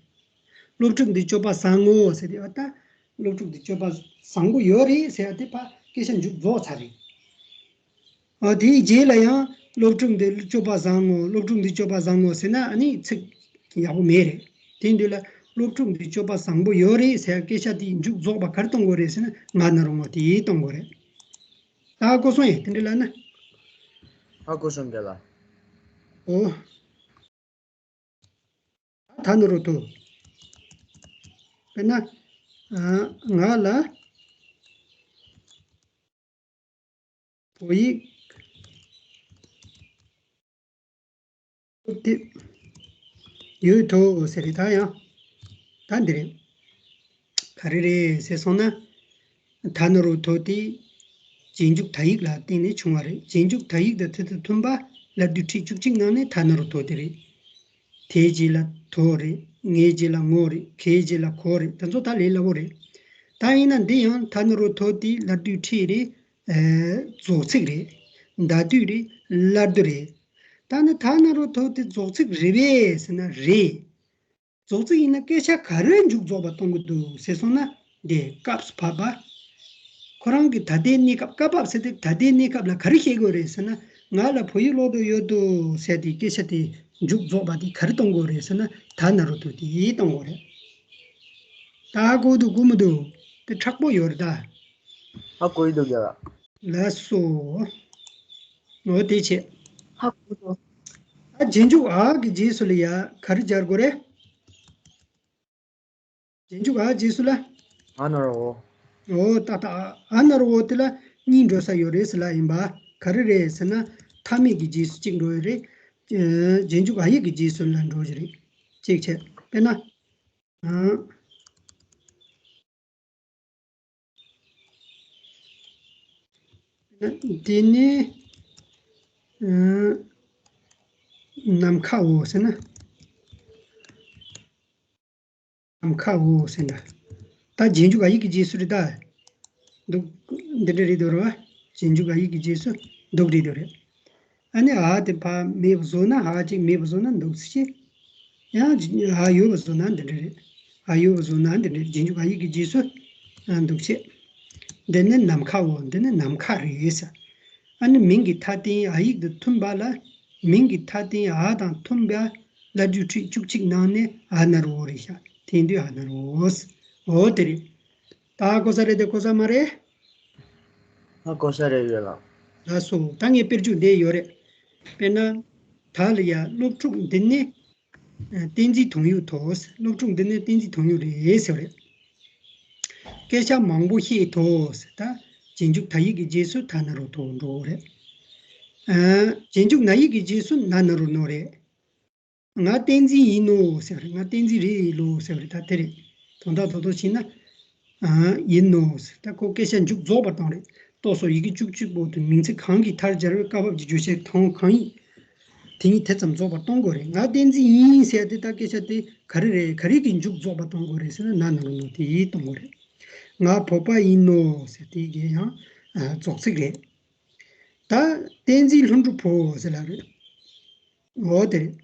སློབ་ཕྲུག་འདི་སྤྱོད་པ་བཟང་ངོ་ཟེར་དུས་ད་སློབ་ཕྲུག་འདི་སྤྱོད་པ་བཟང་པོ་ཡོད་རེད་ཟེར་ཡག་དེ་ཕར་སྐད་ཆ་མཇུག་རྫོགས་ཚར་རེད། ཨ་དེའི་རྗེས་ལ་ཡང་སློབ་ཕྲུག་འདི་སྤྱོད་པ་བཟང་ངོ་། སློབ་ཕྲུག་འདི་སྤྱོད་པ་བཟང་ངོ་ཟེར་ན་ཨ་ནི་ཚིག་ཡག་པོ་མེད་རེད། དེ་འདི་ལ་སློབ་ཕྲུག་འདི་སྤྱོད་པ་བཟང་པོ་ཡོད་རེད་ཟེར་ཡག་སྐད་ཆ་དེ་མཇུག་རྫོགས་པ་ག་རེ་གཏོང་དགོས་རེད་ཟེར་ན། ང་ན་རོ་ངོ་དེ་གཏོང་དགོས་རེད། ད་གོ་སོང་ཡ། དེ་འདྲ་ལབ་ན། ཧ་གོ་སོང་རྒན་ལགས། ཨོ། ད་ན་རོ་དོ། དཔེར་ན། ཨ། ང་ལ་བོད་ཡིག་སློབ་དེབ་ཡོད་དོ་ཟེར་རེད། ད་ཡང་ད་འདི་རེད། ག་རེ་རེད་ཟེར་སོང་ན། ད་ན་རོ་དོ་དེ་རྗེས་འཇུག་ད་ཡིག་ལ་བརྟེན་ནས་བྱུང་བ་རེད། རྗེས་འཇུག་ད་ཡིག་དང་དེ་དང་མཐུན་པ་སླར་བསྡུའི་ཁྲིད་བཅུ་གཅིག་ནང་ནས་ད་ན་རོ་དོ་དེ་རེད། དེའི་རྗེས་ལ་དོ་རེད། ངའི་རྗེས་ལ་ངོ་རེད། ཁའི་རྗེས་ལ་གོ་རེད། དེ་ཚོ་ད་ལས་སླ་པོ་རེད། ད་ཡིན་ན་འདི་ཡང་ད་ན་རོ་དོ་དེ་སླར་བསྡུའི་ཁྲིད་རེད། ཨེ། རྫོགས་ཚིག་རེད། ཟླ་སྡུད་རེད། སླར་བསྡུ་རེད། ད་ནི་ད་ན་རོ་དོ་དེ་རྫོགས་ཚིག་རེད་པས་ཟེར་ན་རེད། རྫོགས་ཚིག་ཡིན་ན་སྐད་ཆ་ག་རེ་མཇུག་རྫོགས་པ་གཏོང་གི་འདུག་ཟེར་སོང་ན། འདི་སྐབས་སུ་བབ་པ། ཁོ་རང་གི་ད་ལྟའི་གནས་སྐབས། སྐབས་བབ་ཟེར་དུས་ད་ལྟའི་གནས་སྐབས་ལ་ག་རེ་བཤད་དགོས་རེད་ཟེར་ན། ང་ལ་བོད་ཡིག་ཀློག་འདོད་ཡོད་དོ་ཟེར་དེ་སྐད་ཆ་དེ་མཇུག་རྫོགས་པ་དེ་ག་རེ་གཏོང་དགོས་རེད་ཟེར་ན། ད་ན་རོ་དོ་དེ་གཏོང་དགོས་རེད། ད་ཧ་གོ་འདུག་གོ་མི་འདུག་དེ་དྲག་པོ་ཡོད་རེད་ད། ཧ་གོ་ཡི་འདུག་རྒན་ལགས། ལགས་སོ། འོ་དེ་བྱས། ཧ་གོ་འདུག་ཨ་རྗེས་འཇུག་འ་གི་རྗེས་སུ་ལ་ཡ་ག་རེ་སྦྱར་དགོས་རེད། རྗེས་འཇུག་འ་རྗེས་སུ་ལ། འ་ན་རོ་འོ། འོ་ད་ད་འ་ན་རོ་འོ་དེ་ལ་གཉིས་འགྲོ་ས་ཡོད་རེད་ཟེར་ལབ་ཡིན་པ། ག་རེ་རེད་ཟེར་ན། མཐའ་མེད་ཀྱི་རྗེས་སུ་གཅིག་འགྲོ་ཡོད་རེད། ཨ། རྗེས་འཇུག་འ་ཡིག་གི་རྗེས་སུ་ལ་འགྲོ་གི་རེད། གཅིག་བྱས། དཔེར་ན། ཨ། དེ་ནས། ཨ། ནམ་མཁའ་འོ་ཟེར་ན། ནམ་མཁའ་འོ་ཟེར་འདྲ། ད་རྗེས་འཇུག་འ་ཡིག་གི་རྗེས་སུ་རེད་ད། འདུག་འདི་འདྲ་རེད་འདུག་རེད་བ། རྗེས་འཇུག་འ་ཡིག་གི་རྗེས་སུ་འདུག་རེད་འདུག་རེད། ཨ་ནི་འ་དེ་ཕར་མེད་པ་བཟོ་ན། འ་གཅིག་མེད་པ་བཟོ་ན་འདུག་ཟེར་གྱི། ཡང་འ་ཡོད་པ་བཟོ་ན་འདི་འདྲ་རེད། འ་ཡོད་པ་བཟོ་ན་འདི་འདྲ་རེད། རྗེས་འཇུག་འ་ཡིག་གི་རྗེས་སུ་འདུག་བྱས། འདི་ནི་ནམ་མཁའ་འོ། འདི་ནི་ནམ་མཁའ་རེད་ཟེར། ཨ་ནི་མིང་གི་མཐའ་རྟེན་འ་ཡིག་དང་མཐུན་པ་ལ། མིང་གི་མཐའ་རྟེན་འ་དང་མཐུན་པ་སླར་བསྡུའི་ཁྲིད་བཅུ་གཅིག་ནང་ནས་འ་ན་རོ་འོ་རེད་ཤག་དེ་ཡིན་དུས་འ་ན་རོ་འོ་ཟེར། འོ་དེ་རེད། ད་གོ་ས་རེད་དེ་གོ་ས་མ་རེད། ཧ་གོ་ས་རེད་ཡོད་ལགས། ལགས་སོ། ད་ངས་དཔེར་བརྗོད་འདི་ཡོད་རེད། དཔེར་ན། ད་ལ་ཡ་སློབ་ཕྲུག་འདི་ནི། ཨ། བསྟན་འཛིན་དོན་ཡོད་དོ། སློབ་ཕྲུག་འདི་ནི་བསྟན་འཛིན་དོན་ཡོད་རེད་ཟེར་བ་རེད། སྐད་ཆ་མང་པོ་བཤད་དོ་ཟེར། ད་རྗེས་འཇུག་ད་ཡིག་གི་རྗེས་སུ་ད་ན་རོ་དོ་འགྲོ་གི་རེད། ཨ། རྗེས་འཇུག་ན་ཡིག་གི་རྗེས་སུ་ན་ན་རོ་ནོ་རེད། ང་བསྟན་འཛིན་ཡིན་ནོ་ཟེར་བ་རེད། ང་བསྟན་འཛིན་རེད་ལོ་ཟེར་བ་རེད། ད་དེ་རེད། དོན་དག་རྡོག་རྡོག་བྱས་ན། ཨ། ཡིན་ནོ་ཟེར། ད་ཁོ་སྐད་ཆ་མཇུག་རྫོགས་པར་གཏོང་རེད། ཏོག་སོ་ཡི་གེ་བཅུ་གཅིག་པོ་དེ་མིང་ཚིག་གང་གི་མཐར་སྦྱར་བའི་སྐབས་བབ་ཀྱི་བརྗོད་བྱ་དང་པོ་གང་ཡིན། དེ་ཉིད་དེ་ཙམ་རྫོགས་པར་གཏོང་དགོས་རེད། ང་བསྟན་འཛིན་ཡིན་ཟེར་དེ་ད་སྐད་ཆ་དེ་ག་རེ་རེད། ག་རེ་གི་མཇུག་རྫོགས་པར་གཏོང་དགོས་རེད་ཟེར་ན། ན་ན་རོ་ནོ་དེ་ཡིས་གཏོང་དགོས་རེད། ང་བོད་པ་ཡིན་ནོ་ཟེར་དེ་གི་ཡང་། ཨ། རྫོགས་ཚིག་རེད། ད་བསྟན་འཛིན་ལྷུན་གྲུབ་བོ་ཟེར་ལབ་རེད། འོ་དེ་རེད།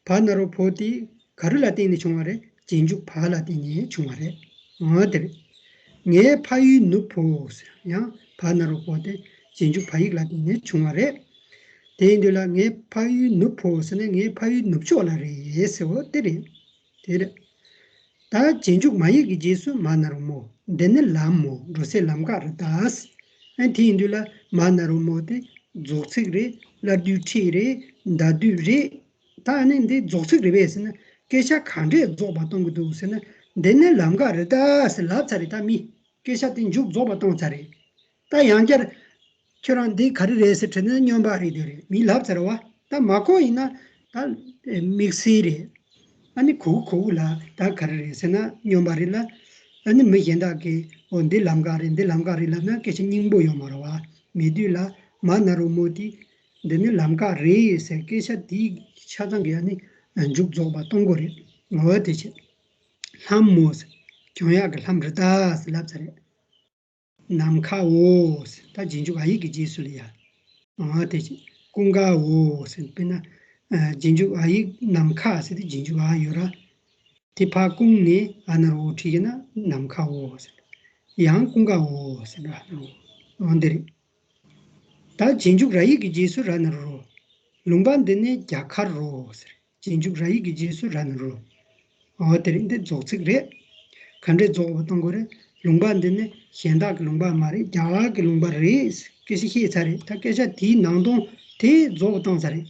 བ་ན་རོ་བོ་དེ་ག་རེ་ལ་བརྟེན་ནས་བྱུང་བ་རེད། རྗེས་འཇུག་བ་ལ་བརྟེན་ནས་བྱུང་བ་རེད། འོ་དེ་རེད། ངའི་ཕ་ཡུལ་ནུབ་བོ་ཟེར་ཡང་བ་ན་རོ་བོ་དེ་རྗེས་འཇུག་བ་ཡིག་ལ་བརྟེན་ནས་བྱུང་བ་རེད། དེ་ཡིན་དུས་ལ་ངའི་ཕ་ཡུལ་ནུབ་བོ་ཟེར་ན་ངའི་ཕ་ཡུལ་ནུབ་ཕྱོགས་ལ་རེད་ཟེར། འོ་དེ་རེད། དེ་རེད། ད་རྗེས་འཇུག་མ་ཡིག་གི་རྗེས་སུ་མ་ན་རོ་མོ། འདི་ནི་ལམ་མོ། འགྲོ་སའི་ལམ་ཁ་རེད་ད། ཨ། དེ་ཡིན་དུས་ལ་མ་ན་རོ་མོ་དེ་རྫོགས་ཚིག་རེད། སླར་བསྡུའི་ཁྲིད་རེད། ཟླ་དུས་རེད། ད་ཨ་ནི་འདི་རྫོགས་ཚིག་རེད་པས་ཟེར་ན། སྐད་ཆ་ག་འདྲས་རྫོགས་པ་གཏོང་གི་འདུག་ཟེར་ན། འདི་ནི་ལམ་ཀ་རེད་ད་ཟེར་ལབ་ཚར་རེད། ད་མི་སྐད་ཆ་དེ་མཇུག་རྫོགས་པ་གཏོང་ཚར་རེད། ད་ཡང་བསྐྱར་ཁྱོད་རང་འདི་ག་རེ་རེད་ཟེར་དྲིས་ན་སྨྱོན་པ་རེད། དེ་རེད། མི་ལབ་ཚར་བ། ད་མ་གོ་ཡིན་ན་ད་དམིགས་བསལ་རེད། ཨ་ནི་གོ་གོ་གོ་ལ་ད་ག་རེ་རེད་ཟེར་ན་སྨྱོན་པ་རེད་ལ། ཨ་ནི་མི་གཞན་དག་གིས་འོ་འདི་ལམ་ཀ་རེད། འདི་ལམ་ཀ་རེད་ལབ་ན་སྐད་ཆ་སྙིང་པོ་ཡོད་མ་རེད་བ། མེད་དུས་ལ་མ་ན་རོ་མོ་དེ་འདི་ནི་ལམ་ཀ་རེད་ཟེར་སྐད་ཆ་དེའི་ཆ་ཚང་གི་ཨ་ནི་མཇུག་རྫོགས་པ་གཏོང་དགོས་རེད། འོ་དེ་བྱས། ལྷམ་མོ་ཟེར། གྱོན་ཡག་གི་ལྷམ་རེད་ད་ཟེར་ལབ་ཚར་རེད། ནམ་མཁའ་འོ་ཟེར། ད་རྗེས་འཇུག་འ་ཡིག་གི་རྗེས་སུ་ལ་ཡ། འོ་དེ་བྱས། ཀུན་དགའ་འོ་ཟེར། དཔེར་ན་ཨ་རྗེས་འཇུག་འ་ཡིག་ནམ་མཁའ་ཟེར་དེ་རྗེས་འཇུག་འ་ཡོད་ར། དེ་ཕར་བསྐུངས་ནས་འ་ན་རོ་འོ་བྲིས་ཡིན་ན་ནམ་མཁའ་འོ་ཟེར། ཡང་ཀུན་དགའ་འོ་ཟེར་འ་ན་རོ། འོ་འདི་རེད། ད་རྗེས་འཇུག་ར་ཡིག་གི་རྗེས་སུ་ར་ན་རོ་རོ། ལུང་པ་འདི་ནི་རྒྱ་གར་རོ་ཟེར། རྗེས་འཇུག་ར་ཡིག་གི་རྗེས་སུ་ར་ན་རོ་རོ། འོ་དེ་རེད། འདི་རྫོགས་ཚིག་རེད། ག་འདྲས་རྫོགས་པ་གཏོང་དགོས་རེད། ལུང་པ་འདི་ནི་གཞན་དག་གི་ལུང་པ་མ་རེད། རྒྱ་གར་གྱི་ལུང་པ་རེད། སྐད་ཆ་བཤད་ཚར་རེད། ད་སྐད་ཆ་དེའི་ནང་དོན་དེ་རྫོགས་པ་བཏང་ཚར་རེད།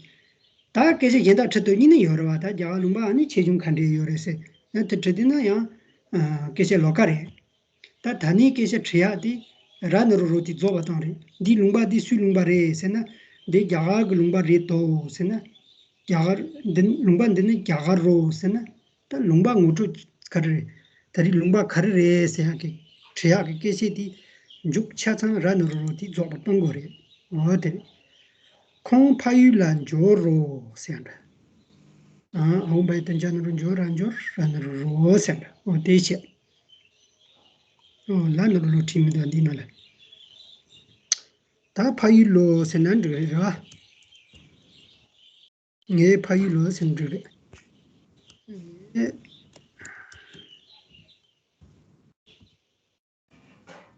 ད་སྐད་ཆ་གཞན་དག་དྲི་དུས་གཉིས་ནི་ཡོད་རེད་བ། ད་རྒྱ་གར་ལུང་པ་ཨ་ནི་ཆེ་ཆུང་ག་འདྲས་ཡོད་རེད་ཟེར་ན་དེ་དྲི་དུས་ན་ཡང་ཨ་སྐད་ཆ་ལོགས་ཀ་རེད། ད་ད་ནི་སྐད་ཆ་དྲི་ཡག་དེ་ར་ན་རོ་རོ་དེ་རྫོགས་པ་བཏང་རེད། འདི་ལུང་པ་འདི་སུའི་ལུང་པ་རེད་ཟེར་ན། འདི་རྒྱ་གར་གྱི་ལུང་པ་རེད་དོ་ཟེར་ན། རྒྱ་གར་འདི་ལུང་པ་འདི་ནི་རྒྱ་གར་རོ་ཟེར་ན། ད་ལུང་པ་ངོ་སྤྲོད་ག་རེ་རེད། ད་རེས་ལུང་པ་ག་རེ་རེད་ཟེར་ཡག་གི་དྲི་ཡག་གི་སྐད་ཆ་དེ་མཇུག་ཆ་ཚང་ར་ན་རོ་རོ་དེ་རྫོགས་པ་གཏོང་དགོས་རེད། འོ་དེ་རེད། ཁོང་ཕ་ཡུལ་ལ་འབྱོར་རོ་ཟེར་ཡག་འདྲ། ཨ་འོ་བའི་དོན་རྒྱ་ན་རོ་འབྱོར་ར་འབྱོར་ར་ན་རོ་རོ་ཟེར་ཡག་འདྲ། འོ་དེ་བྱས། ཨོ་ལ་ན་རོ་ལོ་བྲིས་མི་འདུག་འདི་ནང་ལ། ད་ཕ་ཡུལ་ལོ་ཟེར་ན་འགྲིག་རེད་ར། ངའི་ཕ་ཡུལ་ལོ་ཟེར་ན་འགྲིག་རེད། ངའི་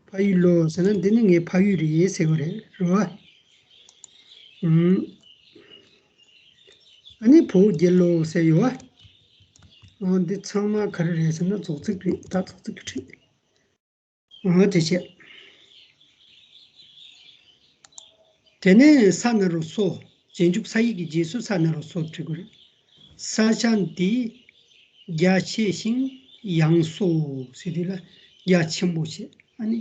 ཕ་ཡུལ་ལོ་ཟེར་ན་འདི་ནི་ངའི་ཕ་ཡུལ་རེད་ཟེར་བ་རེད། རེད་བ། ཨུམ། ཨ་ནི་བུ་རྒྱལ་ལོ་ཟེར་ཡོད་བ། ཨོ་འདི་ཚང་མ་ག་རེ་རེད་ཟེར་ན་རྫོགས་ཚིག་རེད། ད་རྫོགས་ཚིག་གི་ཁྲིད། འོ་དེ་བྱས། དེ་ནས་ས་ན་རོ་སོ། རྗེས་འཇུག་ས་ཡིག་གི་རྗེས་སུ་ས་ན་རོ་སོ་བྲི་དགོས་རེད། ས་ཆ་འདི་རྒྱ་ཆེ་ཞིང་ཡངས་སོ་ཟེར་དུས་ལ་རྒྱ་ཆེན་པོ་བྱས། ཨ་ནི་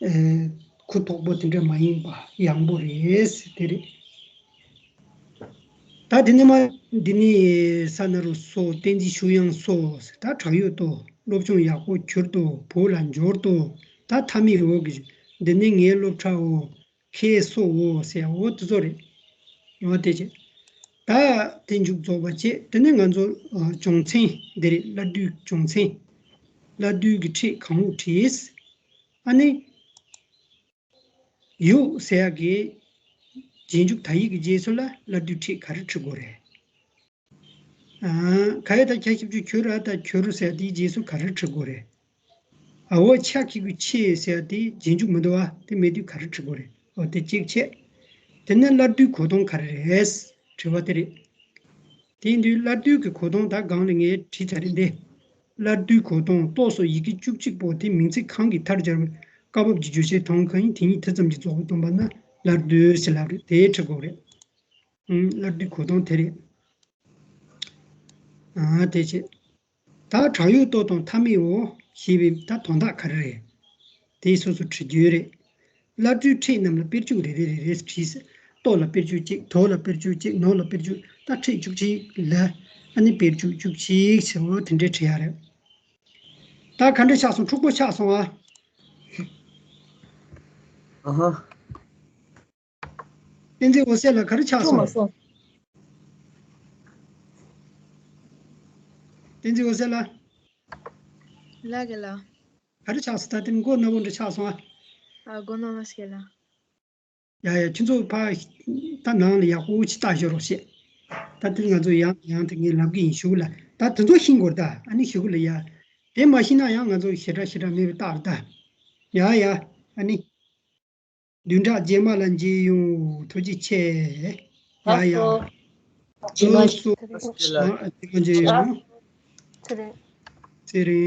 ཨེ་གུ་དོག་པོ་དེ་འདྲ་མ་ཡིན་པ་ཡངས་པོ་རེད་ཟེར་དེ་རེད། ད་དེ་ནས་མ་འདི་ནི་ས་ན་རོ་སོ། བསྟན་འཛིན་ཆོས་དབྱངས་སོ། ད་བྲག་ཡོད་དོ། སློབ་སྦྱོང་ཡག་པོ་གྱུར་ཏོ། བོད་ལ་འབྱོར་ཏོ། ད་མཐའ་མེད་འོ་གི་འདི་ནི་ངའི་སློབ་གྲྭའོ། ཁའི་སོའོ་ཟེར་འོ་དེ་ཚོ་རེད། འོ་དེ་བྱས། ད་དེ་མཇུག་རྫོགས་པ་བྱས། དེ་ནས་ང་ཚོ་ཨ་སྦྱོང་ཚན་འདི་རེད། བླ་བསྡུའི་སྦྱོང་ཚན། བླ་བསྡུ་གི་ཕྲད་གང་རུང་བྲིས། ཨ་ནི། ཡུག་ཟེར་ཡག་གི་རྗེས་འཇུག་ད་ཡིག་གི་རྗེས་སུ་ལ་བླ་བསྡུའི་ཕྲད་ག་རེ་བྲི་དགོས་རེད། ཨ། ག་ཡ་ད་ཁྱ་ཞབས་ཀྱུ་ཁྱོད་ར་ད་ཁྱོད་རུ་ཟེར་ཡག་དེའི་རྗེས་སུ་ག་རེ་བྲི་དགོས་རེད། ཨ་འོ་ཆ་ཁི་གུ་ཆེ་ཟེར་ཡག་དེའི་རྗེས་འཇུག་མི་འདུག་བ། དེ་མེད་དུས་ག་རེ་བྲི་དགོས་རེད། འོ་དེ་གཅིག་བྱས། དེ་ནས་བླ་བསྡུའི་གོ་དོན་ག་རེ་རེད། དྲི་བ་དེ་རེད། དེ་ཡིན་དུས་བླ་བསྡུ་གི་གོ་དོན་ད་སྒང་ལ་ངས་བྲིས་ཚར་རེད་འདི། བླ་བསྡུའི་གོ་དོན་རྟོགས་སོ་ཡི་གེ་བཅུ་གཅིག་པོ་དེ་མིང་ཚིག་གང་གིས་མཐར་སྦྱར་བའི་སྐབས་བབ་ཀྱི་བརྗོད་བྱའི་དོན་གང་ཡིན་དེ་ཉིད་དེ་ཙམ་གྱིས་རྫོགས་པར་སྟོན་པ་ན་བླ་བསྡུ་ཞེས་ལབ་རེད། དེ་བྲི་དགོས་རེད། ཨང་བླ་བསྡུའི་གོ་དོན་དེ་རེད། ཨ་དེ་བྱས། ད་བྲག་ཡོད་ལྟོ་དང་མཐའ་མེད་འོ་ཞེས་པའི་ད་དོན་དག་ག་རེ་རེད། དེ་སོ་སོ་བྲི་རྒྱུ་རེད། བླ་བསྡུའི་ཕྲད་རྣམས་ལ་དཔེར་བརྗོད་རེ་རེ་རེ་རེ་བྲིས། ལྟོ་ལ་དཔེར་བརྗོད་གཅིག་དོ་ལ་དཔེར་བརྗོད་གཅིག་ནོ་ལ་དཔེར་བརྗོད། ད་ཕྲད་བཅུ་གཅིག་ལ་ཨ་ནི་དཔེར་བརྗོད་བཅུ་གཅིག་ཟེར་བ་དེ་འདྲས་བྲིས་ཡ་རེད། ད་ག་འདྲས་ཆགས་སོང་། འཁྲུག་པོ་ཆགས་སོང་ཨ། ཨ་ཧ། བསྟན་འཛིན་འོད་ཟེར་ལ་ག་རེ་ཆགས་སོང་། ཆུ་མ་སོང་། བསྟན་འཛིན་འོད་ཟེར་ལ། ལ་ག་ལ། ག་རེ་ཆགས་སོང་། ད་དེ་མགོ་ན་བོ་འདྲ་ཆགས་སོང་ཨ། ཨ་མགོ་ན་བོ་ཞིག་ལ། ཡ་ཡ་ཁྱོད་ཚོ་ཕ་ད་ནང་ལ་ཡག་པོ་ཅིག་ལྟ་ཤོག་རོགས་བྱེད། ད་དེ་ང་ཚོ་ཡང་ཡང་དེ་ངས་ལབ་གི་ཡིན་ཞུ་གི་ལ། ད་དེ་ཚོ་ཤེས་དགོས་རེད་ད། ཨ་ནི་ཞུ་གི་ལ་ཡ། དེ་མ་ཤེས་ན་ཡང་ང་ཚོ་ཞེ་དྲག་ཞེ་དྲག་མེད་པའི་རྟགས་རེད་ད། ཡ་ཡ་ཨ་ནི། བདུན་ཕྲག་རྗེས་མ་ལ་མཇལ་ཡོང་། ཐུགས་རྗེ་ཆེ། ཡ་ཡ། ལགས་སོ། རྗེས་མ་ལ་མཇལ་ཡོང་། ཚེ་རིང་ཚེ་རིང་།